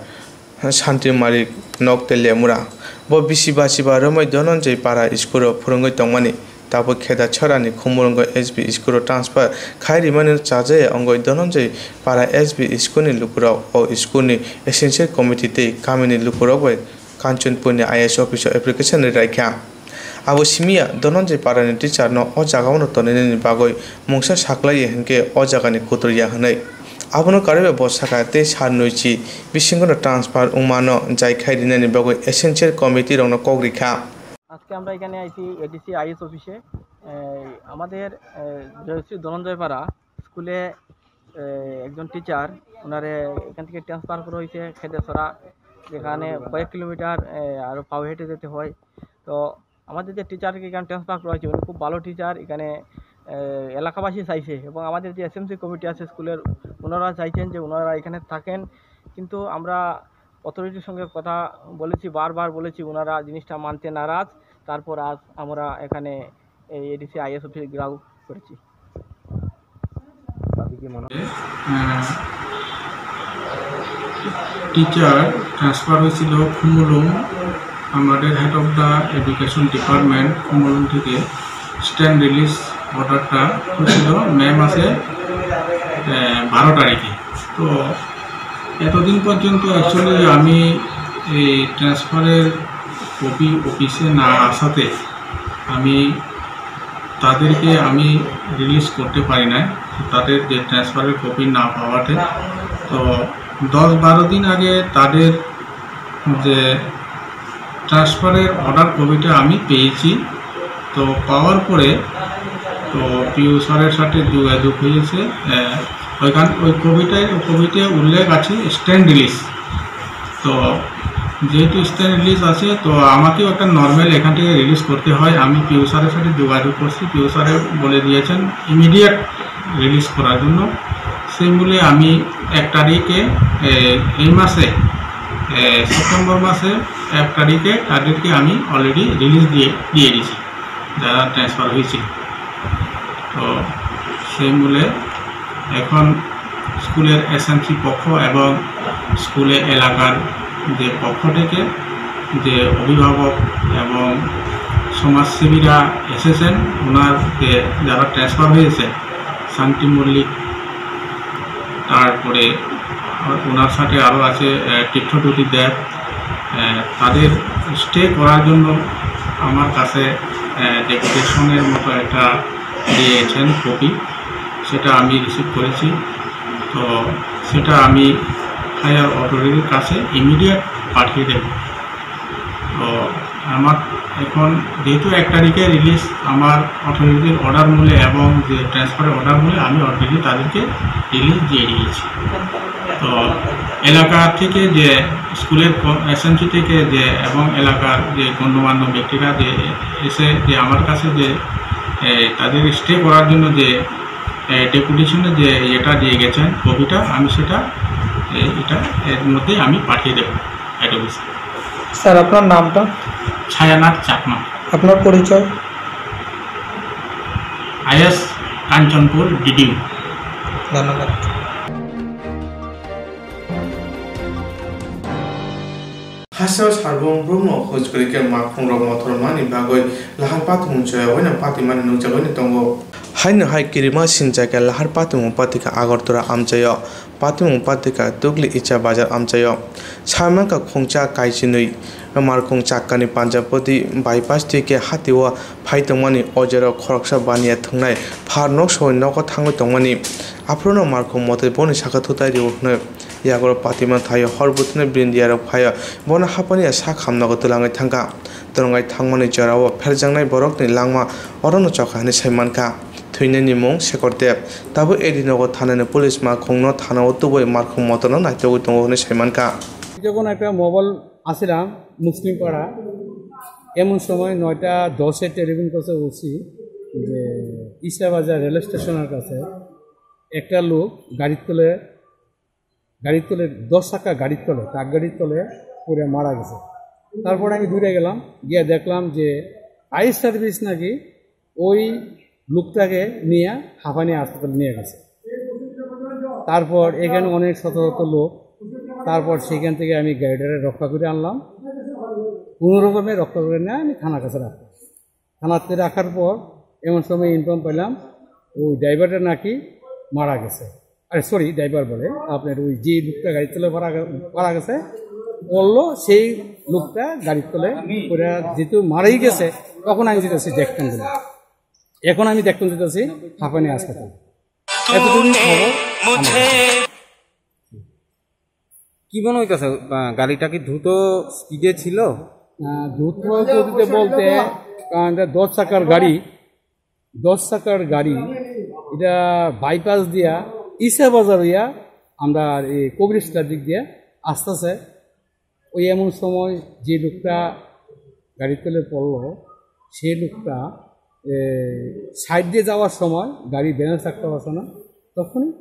Santi Marik nok tei Lemura. Bo bisi basi ba romwi Dhananjay para school o phwrwngwi tongmani. Tabuk Kheda Chorani Khumulwngo S B school o transfer khai rimani chajakya wngwi Dhananjay para S B school ni lukurok o school ni essential committee tei kamini lukurok bai Kanchanpur ni I A S office o application rwlaikha. Abo simiya Dhananjay para ni teacher no o jaga o no toninani bagwi mungsa saklaiya hinkhe o jaga ni kuturya hwnwi. Abono karwi bo sakha tei sal nwichi bisingo no transfer wngmano jai khai rinani bagwi essential committee rokno kok rikha. আজকে আমরা এখানে আইছি ADC is অফিসে। এই, আমাদের, এ, জয়শ্রী ধনঞ্জয় পাড়া স্কুলে, এ, একজন টিচার, ওনারে এখান থেকে ট্রান্সফার করা হয়েছে খেদাছড়া, যেখানে কয়েক কিলোমিটার, এ, আরো পায়ে হেঁটে যেতে হয়। তো আমাদের যে টিচারকে এখানে ট্রান্সফার করা হয়েছে, উনি খুব ভালো টিচার। এখানে, এ, এলাকাবাসী চাইছে এবং আমাদের যে এসএমসি কমিটি আছে স্কুলের, ওনারা চাইছেন যে ওনারা এখানে থাকেন, কিন্তু আমরা অথরিটির সঙ্গে কথা বলেছি, বারবার বলেছি, ওনারা জিনিসটা মানতে নারাজ। তারপর আজ আমরা এখানে এই এডিসি আইএস অফিসে ঘেরাও করেছি। আহ, টিচার ট্রান্সফার হয়েছিল খুমুলুং, আমাদের head of the education department খুমুলুং থেকে স্ট্যান্ড রিলিজ অর্ডারটা হয়েছিল মে মাসে, আহ, বারো তারিখে। তো এতদিন পর্যন্ত অ্যাকচুয়ালি আমি এই ট্রান্সফারের কপি অফিসে না আসাতে আমি তাদেরকে আমি রিলিজ করতে পারি নাই, তাদের যে ট্রান্সফারের কপি না পাওয়াতে। তো দশ বারো দিন আগে তাদের যে ট্রান্সফারের অর্ডার কপিটা আমি পেয়েছি। তো পাওয়ার পরে তো পিও স্যারের সাথে যোগাযোগ হয়েছে। আহ, ওইখান, ওই কপিটায়, ওই কপিতে উল্লেখ আছে স্ট্যান্ড রিলিজ। তো যেহেতু স্ট্যান্ড রিলিজ আছে, তো আমাকেও একটা নর্মাল এখান থেকে রিলিজ করতে হয়। আমি পিও স্যারের সাথে যোগাযোগ করছি, পিও স্যারে বলে দিয়েছেন ইমিডিয়েট রিলিজ করার জন্য। সেই মূলে আমি এক তারিখে, এ, এই মাসে, এ, সেপ্টেম্বর মাসে এক তারিখে তাদেরকে আমি অলরেডি রিলিজ দিয়ে, দিয়ে দিয়েছি, যারা ট্রান্সফার হয়েছিল। তো সেই মূলে এখন স্কুলের এসএমসি পক্ষ এবং স্কুলে এলাকার যে পক্ষ থেকে যে অভিভাবক এবং সমাজসেবীরা এসেছেন, ওনার যে যারা ট্রান্সফার হয়েছে, শান্তি মল্লিক, তারপরে ওনার সাথে আরও আছে, আহ, তীর্থজ্যোতি দেব। আহ, তাদের স্টে করার জন্য আমার কাছে, আহ, ডেপুটেশনের মতো একটা দিয়েছেন কপি, সেটা আমি রিসিভ করেছি। তো সেটা আমি হায়ার অথরিটির কাছে ইমিডিয়েট পাঠিয়ে দেব। তো আমার এখন যেহেতু এক তারিখে রিলিজ, আমার অথরিটির অর্ডার মূলে এবং যে ট্রান্সফারের অর্ডার মূলে আমি অলরেডি তাদেরকে রিলিজ দিয়ে দিয়েছি। তো এলাকা থেকে যে স্কুলের ক-, এসএমসি থেকে যে এবং এলাকার যে গণ্যমান্য ব্যক্তিরা যে এসে যে আমার কাছে যে, এ, তাদের স্টে করার জন্য যে এ, ডেপুটেশনে যে এটা দিয়ে গেছেন কপিটা, আমি সেটা, এ, এটা এর মধ্যে আমি পাঠিয়ে দেবো হেড অফিসে। স্যার, আপনার নামটা? ছায়ানাথ চাকমা। আপনার পরিচয়? আইএস কাঞ্চনপুর ডিডিও। ধন্যবাদ। Hasteo sarbung brumno hojkori khe makhungrok mothormani bagwi lahar patimung choya waino patimani nukjagwino tongo. Haino hai kirima sincha khe lahar patimung patika Agartala amchaio, patimung patika Dugli Icha Bazar amchaio. Saimanka khungcha kaichinwi markhung chakkani Panchapodi bypass twi khe hatio phai tongmani o jora khoroksa baniya thwngnai phar nok soi nogo thangwi tongmani. Aphuru no markhung motwi boni saka thutai rio hwnwi. Yagoro patima thaio hor buthino bini diyarok phaio. Bono hapani ya sak hamnago twlangwi thangkha. Twlangwi thangmani jorao pherjaknai borokni langma orono chokha hwnwi sai mankha. Thwinani mung Sekor Deb. Tabuk Edinogo thanani police makhungno thanao tubui markhung motorno naitugwi tongo hwnwi sai mankha. যখন একটা মোবাইল আসছিলাম মুসলিম পাড়া, এমন সময় নয়টা দশে টেলিফোন করছে ওসি যে ইসলাবাজার রেল স্টেশনের কাছে একটা লোক গাড়ির তলে গাড়ির তলে, দশ চাকা গাড়ির তলে, ট্রাক গাড়ির তলে পড়ে মারা গেছে। তারপরে আমি দৌড়ে গেলাম, গিয়ে দেখলাম যে ফায়ার সার্ভিস নাকি ওই লোকটাকে নিয়ে হাঁপানি হাসপাতালে নিয়ে গেছে। তারপর এখানে অনেক শত শত লোক, তারপর সেখান থেকে আমি গাড়িটারে রক্ষা করে আনলাম, কোনো রকমে রক্ষা করে নিয়ে আমি থানার কাছে রাখলাম। থানাতে রাখার পর এমন সময় ইনফর্ম পেলাম ওই ড্রাইভারটা নাকি মারা গেছে। আরে সরি, ড্রাইভার বলে, আপনার ওই যে লোকটা গাড়ির তলে মারা গে- মারা গেছে, বললো সেই লোকটা গাড়ির তলে পড়ে যেহেতু মারাই গেছে, তখন আমি যেতেছি দেখতাম বলে। এখন আমি দেখতাম যেতেছি হাঁপানি হাসপাতাল। এতটুকুই খবর আমার কাছে। কি মনে হইতেছে? আহ, গাড়িটা কি দ্রুত স্পিডে ছিল? আহ, দ্রুত গতিতে বলতে, কারণ এটা দশ চাকার গাড়ি, দশ চাকার গাড়ি, এটা বাইপাস দিয়া ইসা বাজার হইয়া আমরা এই কবির স্ট্রিটের দিক দিয়ে আসতেছে। ওই এমন সময় যে লোকটা গাড়ির তলে পড়লো, সেই লোকটা, এ, সাইড দিয়ে যাওয়ার সময় গাড়ি ব্যালেন্স রাখতে পারছে না, তখনই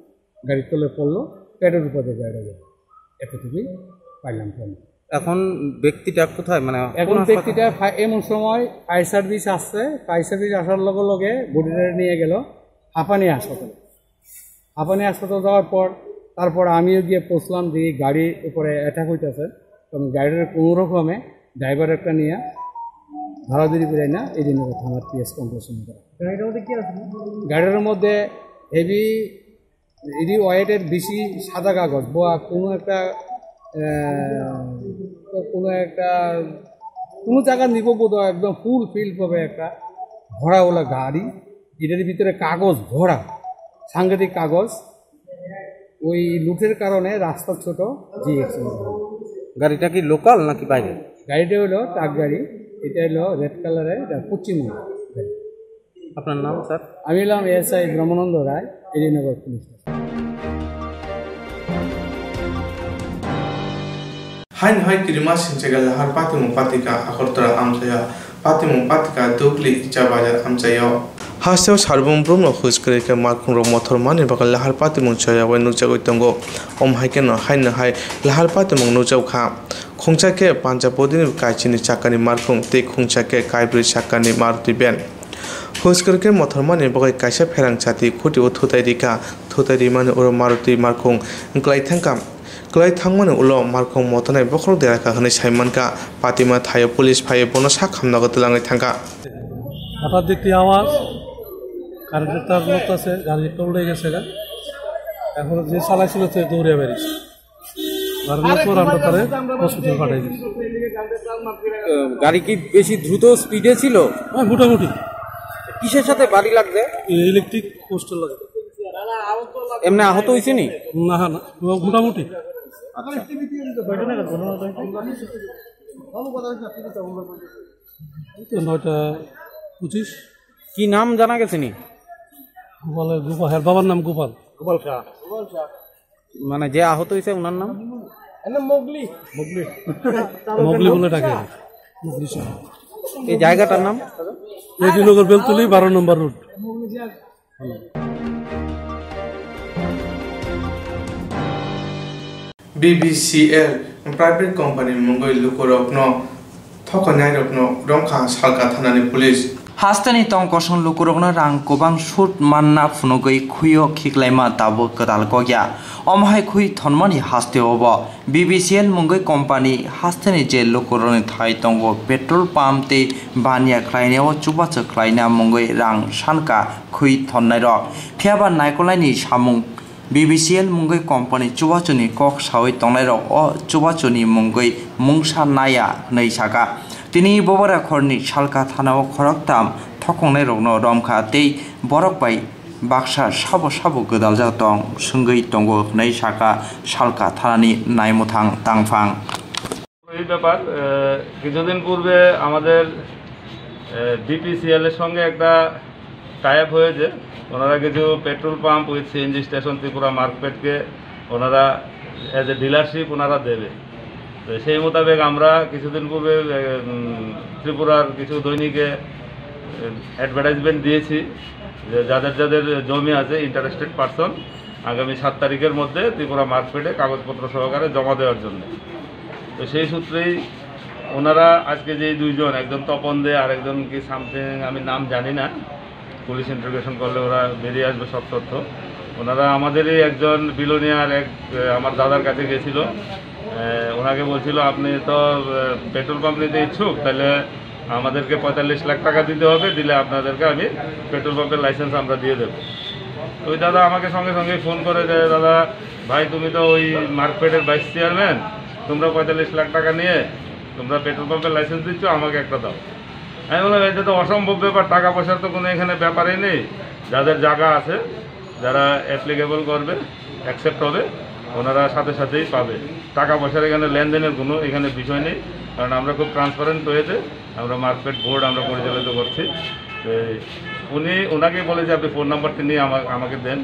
গাড়ির তলে পড়লো, পেটের উপরে গাড়ি গেল। এতটুকুই পাইলাম খবর। এখন ব্যক্তিটা কোথায়? মানে কোন এখন হাসপাতালে? ব্যক্তিটা ফা-, এমন সময় ফায়ার সার্ভিস আসছে, ফায়ার সার্ভিস আসার লগে লগে বডিটা নিয়ে গেল হাঁপানি হাসপাতালে। হাঁপানি হাসপাতাল যাওয়ার পর তারপর আমিও গিয়ে পৌঁছলাম, দেখি গাড়ির উপরে অ্যাটাক হইতেছে, তখন গাড়ির কোনো রকমে ড্রাইভার একটা নিয়ে ধরাধরি করে না এই দিন থানার পিএস কমপ্লেক্সের মধ্যে। গাড়িটার মধ্যে কি আছে? গাড়ির মধ্যে হেভি, এডি ওয়েটের বেশি সাদা কাগজ বা কোনো একটা, আহ, কোনো একটা, কোনো জায়গা নিব বোধ হয়, একদম ফুল ফিল হবে একটা ভরাওয়ালা গাড়ি, এটার ভিতরে কাগজ ভরা, সাংঘাতিক কাগজ। ওই লুটের কারণে রাস্তা ছোট, জি এক্সিডেন্ট। গাড়িটা কি লোকাল নাকি বাইরে? গাড়িটা হলো ট্রাক গাড়ি, এটা হলো রেড কালারের, এটা পশ্চিমবঙ্গ গাড়ি। আপনার নাম, স্যার? আমি হলাম এসআই ব্রহ্মানন্দ রায়, AD Nagar police station. Haino hai kirima sinchaga lahar patimung patika Agartala amchaio, patimung patika Dugli Icha Bazar amchaio. Hasteo sarbung brumno hojkori khe makhungrok mothormani bagwi lahar patimung choya bai nukjagwi tongo. Om hai kheno haino hai lahar patimung nukjagkha. Khungsa khe Panchapodini kaichini chakani markhung tei khungsa khe kaibrwi chakani Maruti van. Hojkori khe mothormani bagwi kaisa pherang chati khutio thutai rikha, thutai rimani oro Maruti markhung wngklai thangkha. Kwlai thangmani ulo markhung motonai bokhorok derakha hwnwi sai mankha. Patima thaio police phaiwi bono sak hamnago twlangwi thangkha. হঠাৎ দেখি আওয়াজ, কারেন্টের তার লড়তেছে, গাড়ি একটা উল্টে গেছে গা। এখন যে চালাইছিল সে দৌড়ে বেরিয়েছে। গাড়ি লড়ার পর আমরা তারে হসপিটাল পাঠাই দিই। আহ, গাড়ি কি বেশি দ্রুত স্পিডে ছিল? হ্যাঁ, মোটামুটি। কিসের সাথে বাড়ি লাগবে? এই ইলেকট্রিক পোস্টের লাগে। এমনি আহত হয়েছে নি? না, না, মোটামুটি। আচ্ছা। এই তো নয়টা পঁচিশ। কি নাম জানা গেছে নি? গোপালের, গোপাল, হ্যাঁ, বাবার নাম গোপাল। গোপাল শাহ। মানে যে আহত হয়েছে ওনার নাম? এর নাম মোগলি। মোগলি। মোগলি বলে ডাকে। মোগলি শাহ। এই জায়গাটার নাম? এডিনগর বেলতলি, বারো নম্বর road. Mowgli Shah. B B C L private company mungwi lukurokno thokonairokno romkha Salka thanani police. Hasteni tong kosong lukurokno rang kwbang sut manna phunugwi khwio khiklaima tabuk kwtal kokya. Omo hai khwi thonmani hasteo bo B B C L mungwi company hasteni je lukurokni thai tongo petrol pump tei baniya khlainao chubachu khlaina mungwi rang sanka khwi thonnairok. Phiyaba naikolaini samung B B C L mungwi company chubachuni kok sawi tongnairok o chubachuni mungwi mungsa naya hwnwi saka. Tini Bobarakhorni Salka thanao khoroktham thokongnai rokno romkha tei borok bai baksa sabo sabo gwdaljak tong swngwi tongo hwnwi saka Salka thanani naimuthang tangphang. এই ব্যাপার, আহ, কিছুদিন পূর্বে আমাদের, আহ, বিপিসিএল এর সঙ্গে একটা tie up হয়েছে। ওনারা কিছু petrol pump with CNG station Tripura মার্কফেডকে ওনারা অ্যাজ এ ডিলারশিপ ওনারা দেবে। তো সেই মোতাবেক আমরা কিছুদিন পূর্বে, আহ, উম, ত্রিপুরার কিছু দৈনিকে, আহ, অ্যাডভার্টাইজমেন্ট দিয়েছি যে যাদের যাদের জমি আছে, ইন্টারেস্টেড পারসন আগামী সাত তারিখের মধ্যে ত্রিপুরা মার্কফেডে কাগজপত্র সহকারে জমা দেওয়ার জন্য। তো সেই সূত্রেই ওনারা আজকে যে দুইজন, একজন তপন দে আর একজন কি সামথিং, আমি নাম জানি না, পুলিশ ইন্টারোগেশন করলে ওরা বেরিয়ে আসবে সব তথ্য। ওনারা আমাদেরই একজন বিলোনিয়ার এক, আহ, আমার দাদার কাছে গেছিল, আহ, ওনাকে বলছিল, "আপনি তো, আহ, পেট্রোল পাম্প নিতে ইচ্ছুক, তাহলে আমাদেরকে পঁয়তাল্লিশ লাখ টাকা দিতে হবে, দিলে আপনাদেরকে আমি পেট্রোল পাম্পের লাইসেন্স আমরা দিয়ে দেবো।" তো ওই দাদা আমাকে সঙ্গে সঙ্গে ফোন করে যে, "দাদা, ভাই, তুমি তো ওই মার্কফেডের ভাইস চেয়ারম্যান, তোমরা পঁয়তাল্লিশ লাখ টাকা নিয়ে তোমরা পেট্রোল পাম্পের লাইসেন্স দিচ্ছ, আমাকে একটা দাও।" আমি বললাম, "এটা তো অসম্ভব ব্যাপার, টাকা পয়সার তো কোনো এখানে ব্যাপারই নেই, যাদের জায়গা আছে, যারা অ্যাপ্লিকেবল করবে, অ্যাকসেপ্ট হবে, ওনারা সাথে সাথেই পাবে। টাকা পয়সার এখানে লেনদেনের কোনো এখানে বিষয় নেই, কারণ আমরা খুব ট্রান্সপারেন্ট ওয়েতে আমরা মার্কফেড বোর্ড আমরা পরিচালিত করছি।" তো উনি, ওনাকে বলেছে, "আপনি ফোন নাম্বারটা নিয়ে আমা-, আমাকে দেন।"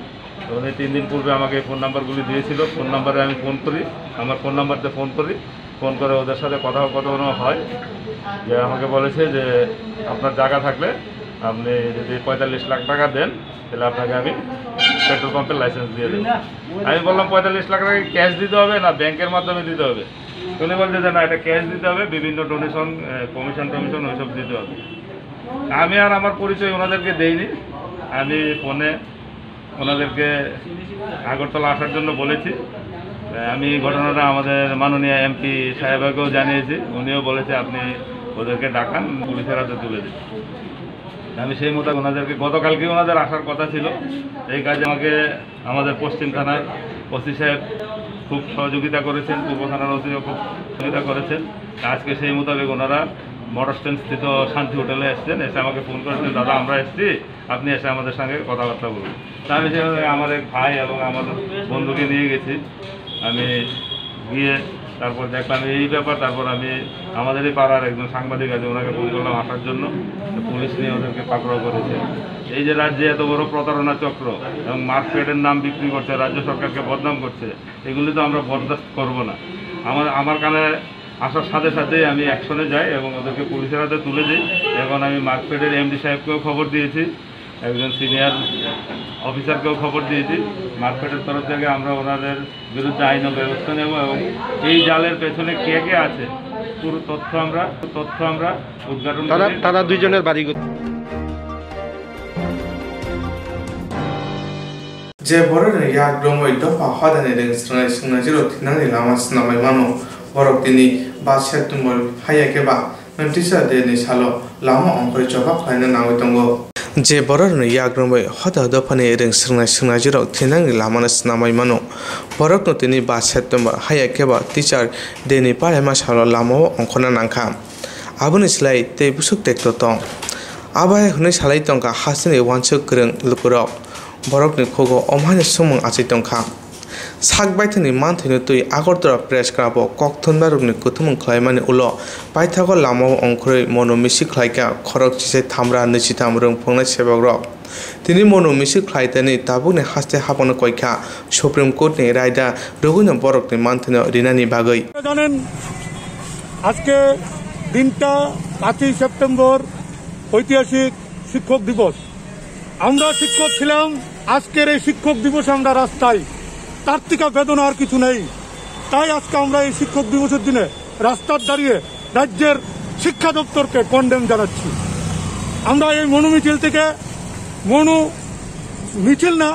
তো উনি তিন দিন পূর্বে আমাকে এই ফোন নাম্বারগুলি দিয়েছিল, ফোন নাম্বারে আমি ফোন করি, আমার ফোন নাম্বারতে ফোন করি, ফোন করে ওদের সাথে কথা, কথা বলানো হয়, যে আমাকে বলেছে যে, "আপনার জায়গা থাকলে আপনি যদি পঁয়তাল্লিশ লাখ টাকা দেন, তাহলে আপনাকে আমি পেট্রোল পাম্পের লাইসেন্স দিয়ে দেবো।" আমি বললাম, "পঁয়তাল্লিশ লাখ টাকা ক্যাশ দিতে হবে না ব্যাংকের মাধ্যমে দিতে হবে?" উনি বলছে যে, "না, এটা ক্যাশ দিতে হবে, বিভিন্ন ডোনেশন, আহ, কমিশন টমিশন ওইসব দিতে হবে।" আমি আর আমার পরিচয় ওনাদেরকে দেইনি। আমি ফোনে ওনাদেরকে আগরতলা আসার জন্য বলেছি। আহ, আমি এই ঘটনাটা আমাদের মাননীয় এমপি সাহেবকেও জানিয়েছি, উনিও বলেছে, "আপনি ওদেরকে ডাকান, পুলিশের হাতে তুলে দিন।" আমি সেই মতো ওনাদেরকে, গতকালকে ওনাদের আসার কথা ছিল এই কাজে। আমাকে আমাদের পশ্চিম থানার ওসি সাহেব খুব সহযোগিতা করেছেন, পূর্ব থানার ওসিও খুব সহযোগিতা করেছেন। আজকে সেই মোতাবেক ওনারা মোটর স্ট্যান্ড স্থিত শান্তি হোটেলে এসেছেন, এসে আমাকে ফোন করেছেন, "দাদা, আমরা এসেছি, আপনি এসে আমাদের সঙ্গে কথাবার্তা বলুন।" তা আমি সেভাবে আমার এক ভাই এবং আমার বন্ধুকে নিয়ে গেছি। আমি গিয়ে তারপর দেখলাম এই ব্যাপার, তারপর আমি আমাদেরই পাড়ার একজন সাংবাদিক আছে, ওনাকে ফোন করলাম আসার জন্য। তো পুলিশ নিয়ে ওদেরকে পাকড়াও করেছে। এই যে রাজ্যে এত বড় প্রতারণা চক্র এবং মার্কফেডের নাম বিক্রি করছে, রাজ্য সরকারকে বদনাম করছে, এগুলি তো আমরা বরদাস্ত করব না। আমার, আমার কানে আসার সাথে সাথেই আমি অ্যাকশনে যাই এবং ওদেরকে পুলিশের হাতে তুলে দিই। এখন আমি মার্কফেডের এমডি সাহেবকেও খবর দিয়েছি, একজন সিনিয়র অফিসারকেও খবর দিয়েছি। মার্কফেডের তরফ থেকে আমরা ওনাদের বিরুদ্ধে আইন ব্যবস্থা নেব এবং এই জালের পেছনে কে কে আছে পুরো তথ্য আমরা, তথ্য আমরা উদ্ঘাটন তারা, করে তারা দুইজনের বাড়ি কোথায়? Je borokni yak romwi dopha hodani rwng swngnai swngnai jora thinangni lama swnamwi mano, borok tini ba September haiya khe ba Teacher Day ni salo lama ongkhorwi choba khlaina nangwi tongo. Je borokni yak romwi hoda dophani rwng swngnai swngnai jorok thinangni lamano swnamwi mano, borokno tini ba September haiya khe ba Teacher Day ni palaima salo lamao ongkhorna nangkha. Aboni slai tei bwswk tekto tong. Abo hai hwnwi salai tongkha hasteni uansuk kwrwng lukurok. Borokni khugo omhaino swngmung achai tongkha. Sak baithangni manthwino twi Agartala Press Club o kok thumnarokni kuthumung khlaimani ulo paithago lamao ongkhorwi mono misil khlaikha khorok chisai thamra nwi sitham rwngphwngnai sebakrok. Tini mono misil khlaitani tabukni haste haphangno koikha Supreme Court ni raida rwgwino borokni manthwino rinani bagwi. জানেন, আজকে দিনটা পাঁচই সেপ্টেম্বর, ঐতিহাসিক শিক্ষক দিবস। আমরা শিক্ষক ছিলাম, আজকের এই শিক্ষক দিবসে আমরা রাস্তায়। তার থেকে বেদনা আর কিছু নেই। তাই আজকে আমরা এই শিক্ষক দিবসের দিনে রাস্তার দাঁড়িয়ে রাজ্যের শিক্ষা দপ্তরকে কন্ডেম জানাচ্ছি। আমরা এই মনু মিছিল থেকে, মনু মিছিল না,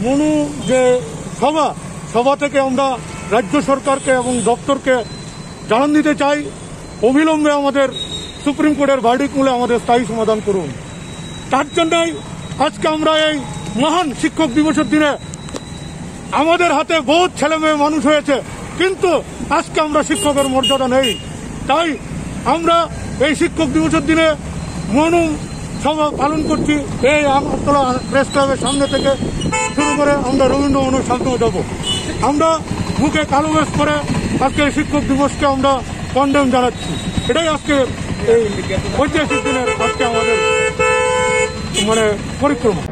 মনু যে সভা, সভা থেকে আমরা রাজ্য সরকারকে এবং দপ্তরকে জানান দিতে চাই, অবিলম্বে আমাদের সুপ্রিম কোর্টের ভার্ডিক্ট মূলে আমাদের স্থায়ী সমাধান করুন। তার জন্যই আজকে আমরা এই মহান শিক্ষক দিবসের দিনে আমাদের হাতে বহুত ছেলে মেয়ে মানুষ হয়েছে, কিন্তু আজকে আমরা শিক্ষকের মর্যাদা নেই। তাই আমরা এই শিক্ষক দিবসের দিনে মনু সভা পালন করছি। এই আগরতলা প্রেস ক্লাবের সামনে থেকে শুরু করে আমরা রবীন্দ্র ভবনের সামনেও যাব। আমরা মুখে কালো মাস্ক পরে আজকে এই শিক্ষক দিবসকে আমরা কন্ডেম জানাচ্ছি। এটাই আজকে এই ঐতিহাসিক দিনের আজকে আমাদের মানে পরিক্রমা।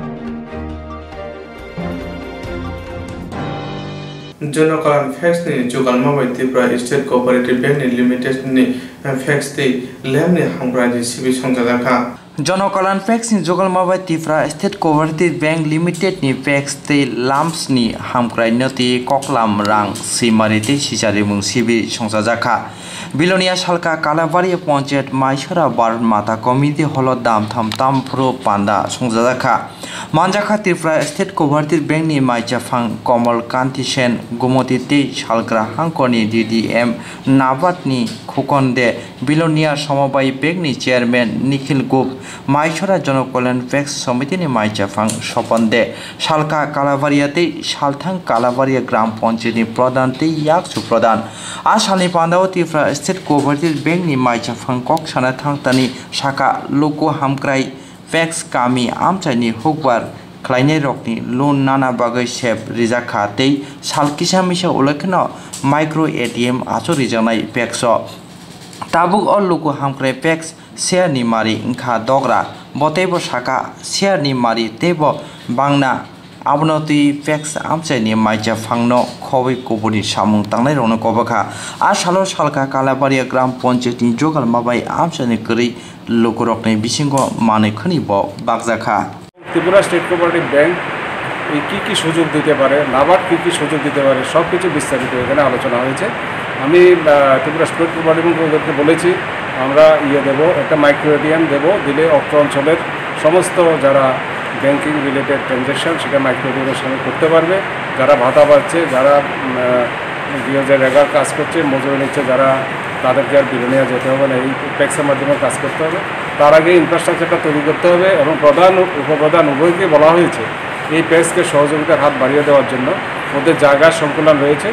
Jonokalan Facts ni jugalma bai Tripura State Cooperative Bank ni Limited ni facts tei lamp ni hamkrai ni sibi songchajakha. Jonokalan Facts ni jugalma bai Tripura State Cooperative Bank Limited ni facts tei lamps ni hamkrai no tei koklam rang swimari tei sicharimung sibi songchajakha. Bilonia salka Kalabari Panchayat Maisora Bharat Mata Community Hall o damtham tamphuru panda songchajakha. Manjakha Tripura State Cooperative Bank ni maichaphang Komol Kanti Sen, Gomoti tei Salgra Hangkor ni D D M, NABARD ni Khukon De, Bilonia Somobai Bank ni Chairman Nikhil Gup, Maisora Jonokolyan Facts Somiti ni maichaphang Sopon De, Salka Kalabaria tei Salthang Kalabaria Gram Panchayat ni Pradhan tei Yakchu Pradhan. A salni pandao Tripura State Cooperative Bank ni maichaphang kok sana thangtani saka luku hamkrai Facts kami amchaini hukbar khlainairokni loan nana bagwi sep rijak kha tei sal kisa misa ulo kheno micro A T M achuk rijaknai Facts o. Tabuk o luku hamkrai Facts share ni mari wngkha dogra, bo teibo saka share ni mari teibo bangna. Abono twi Facts amchaini maichaphangno khobwi kuburni samung tangnairokno kobokha. A salo salka Kalabaria Gram Panchayatni jogalma bai amchaini kwrwi lukurokni bisingo manwi khwni bo bakjakha. Tripura state cooperative bank এই কী কী সুযোগ দিতে পারে, নাবার্ড কী কী সুযোগ দিতে পারে, সব কিছু বিস্তারিত এখানে আলোচনা হয়েছে। আমি আহ, ত্রিপুরা স্টেট কোঅপারেটিভ ব্যাংক ওদেরকে বলেছি, আমরা ইয়ে দেবো, একটা মাইক্রো এটিএম দেবো, দিলে অত্র অঞ্চলের সমস্ত যারা ব্যাংকিং রিলেটেড ট্রানজ্যাকশন সেটা মাইক্রো এটিএমের সঙ্গে করতে পারবে, যারা ভাতা পাচ্ছে, যারা উম, আহ, গিয়ে যে রেগার কাজ করছে, মজুরি নিচ্ছে, যারা তাদেরকে আর বিলোনিয়া যেতে হবে না, এই ট্যাক্সের মাধ্যমে কাজ করতে হবে। তার আগে ইনফ্রাস্ট্রাকচারটা তৈরি করতে হবে এবং প্রধান ও উপপ্রধান উভয়কে বলা হয়েছে এই প্যাক্সকে সহযোগিতার হাত বাড়িয়ে দেওয়ার জন্য। ওদের জায়গার সংকুলান রয়েছে,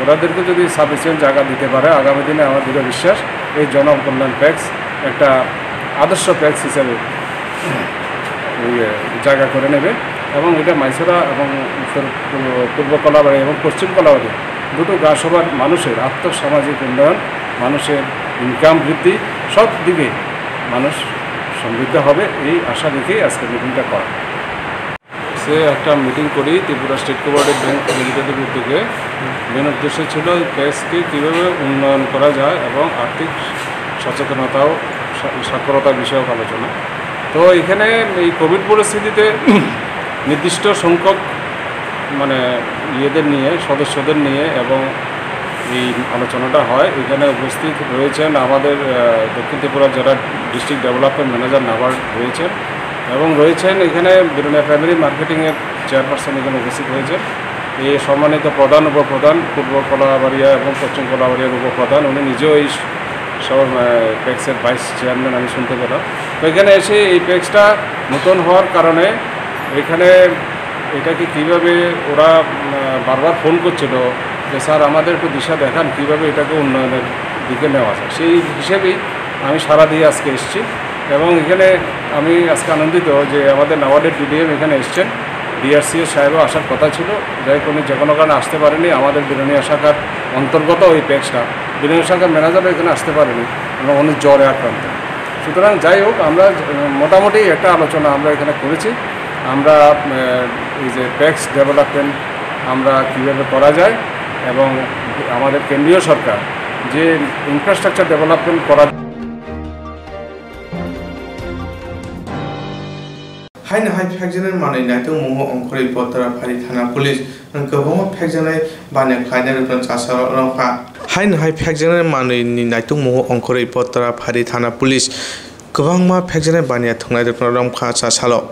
ওনাদেরকে যদি সাফিসিয়েন্ট জায়গা দিতে পারে, আগামী দিনে আমার দৃঢ় বিশ্বাস এই জনকল্যাণ প্যাক্স একটা আদর্শ প্যাক্স হিসাবে ইয়ে জায়গা করে নেবে এবং এটা মাইসোরা এবং উত্তর পূর্ব, পূর্ব কলাবাড়ি এবং পশ্চিম কলাবাড়ি দুটো গাঁওসভার মানুষের আর্থ সামাজিক উন্নয়ন, মানুষের ইনকাম বৃদ্ধি, সব দিকে মানুষ সমৃদ্ধ হবে, এই আশা রেখেই আজকে মিটিংটা করা। সে একটা মিটিং করি ত্রিপুরা স্টেট কোঅপারেটিভ ব্যাংক লিমিটেডের উদ্যোগে। মেন উদ্দেশ্য ছিল প্যাক্সকে কীভাবে উন্নয়ন করা যায় এবং আর্থিক সচেতনতাও সা- সাক্ষরতা বিষয়ক আলোচনা। তো এখানে এই কোভিড পরিস্থিতিতে নির্দিষ্ট সংখ্যক মানে ইয়েদের নিয়ে, সদস্যদের নিয়ে এবং এই আলোচনাটা হয়। এখানে উপস্থিত রয়েছেন আমাদের আহ, দক্ষিণ ত্রিপুরা জেলার ডিস্ট্রিক্ট ডেভেলপমেন্ট ম্যানেজার নাবার্ড রয়েছেন এবং রয়েছেন এখানে বিলোনিয়া প্রাইমারি মার্কেটিংয়ের চেয়ারপারসন এখানে উপস্থিত হয়েছেন। এই সম্মানিত প্রধান উপপ্রধান পূর্ব কলাবাড়িয়া এবং পশ্চিম কলাবাড়িয়ার উপপ্রধান, উনি নিজেও এই সব প্যাক্সের ভাইস চেয়ারম্যান আমি শুনতে পেলাম। তো এখানে এসে এই প্যাক্সটা নতুন হওয়ার কারণে এখানে এটাকে কীভাবে ওরা উম, বারবার ফোন করছিল যে স্যার আমাদের একটু দিশা দেখান কীভাবে এটাকে উন্নয়নের দিকে নেওয়া যায়। সেই হিসেবেই আমি সাড়া দিয়ে আজকে এসেছি এবং এখানে আমি আজকে আনন্দিত যে আমাদের নাবার্ডের ডিডিএম এখানে এসছেন। ডিআরসিএস সাহেবও আসার কথা ছিল, যাই হোক উনি যে কোনো কারণে আসতে পারেনি। আমাদের বিলোনিয়া শাখার অন্তর্গত ওই প্যাক্সটা, বিলোনিয়া শাখার ম্যানেজারও এখানে আসতে পারেনি, কারণ উনি জ্বরে আক্রান্ত। সুতরাং যাই হোক, আমরা মোটামুটি একটা আলোচনা আমরা এখানে করেছি। আমরা এই যে প্যাক্স ডেভেলপমেন্ট আমরা কীভাবে করা যায় এবং আমাদের কেন্দ্রীয় সরকার যে ইনফ্রাস্ট্রাকচার ডেভেলপমেন্ট করা Haino hai phekjaknai manwi naitokmungo ongkhorwi Botora Phari Thana Police kwbangma phekjaknai baniya khlainairokno chasalo romkha. Haino hai phekjaknai manwini naitokmungo ongkhorwi Botora Phari Thana Police kwbangma phekjaknai baniya thwngnairokno romkha chasalo.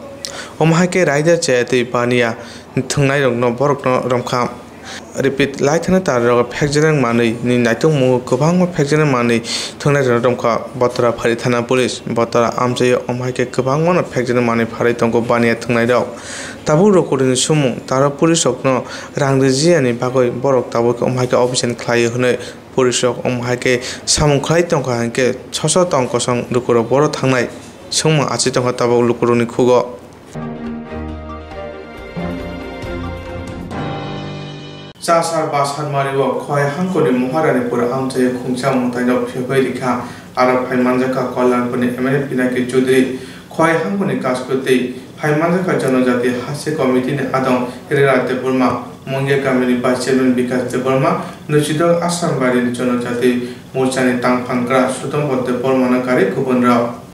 Omo hai khe raida chayatwi baniya thwngnairokno borokno romkha. Repeat, laithana tarrok phekjaknai manwi ni naitokmungo kwbangma phekjaknai manwi thwngnairokno romkha Botora Phari Thana Police. Botora amchaio omo hai khe kwbangmano phekjaknai manwi pharwi tongo baniya thwngnairok. Tabuk lukurokni sumung taro police rokno rang rijiyani bagwi borok tabuk khe omo hai khe operation khlaio hwnwi police rok omo hai khe samung khlai tongkha hinkhe soso tong kosong lukurok boro thangnai swngmung achai tongkha tabuk lukurokni khugo. Chasar Basarmari o Khowai hangkoni Maharanipur amchaio khungsa mwtaino phiyogwi rikha, aro phai manjakha Kalyanpurni M L A Pinaki Chowdhury. Khowai hangkoni Kaskoi tei phai manjakha Jonojati Hastri Committee ni adong Rera Debbarma, Mungia Kamini Vice Chairman Bikash Debbarma, Nuchidol Asrambari Jonojati Morchani tangphankra Sutombo Debbarmano karwi kubunrok.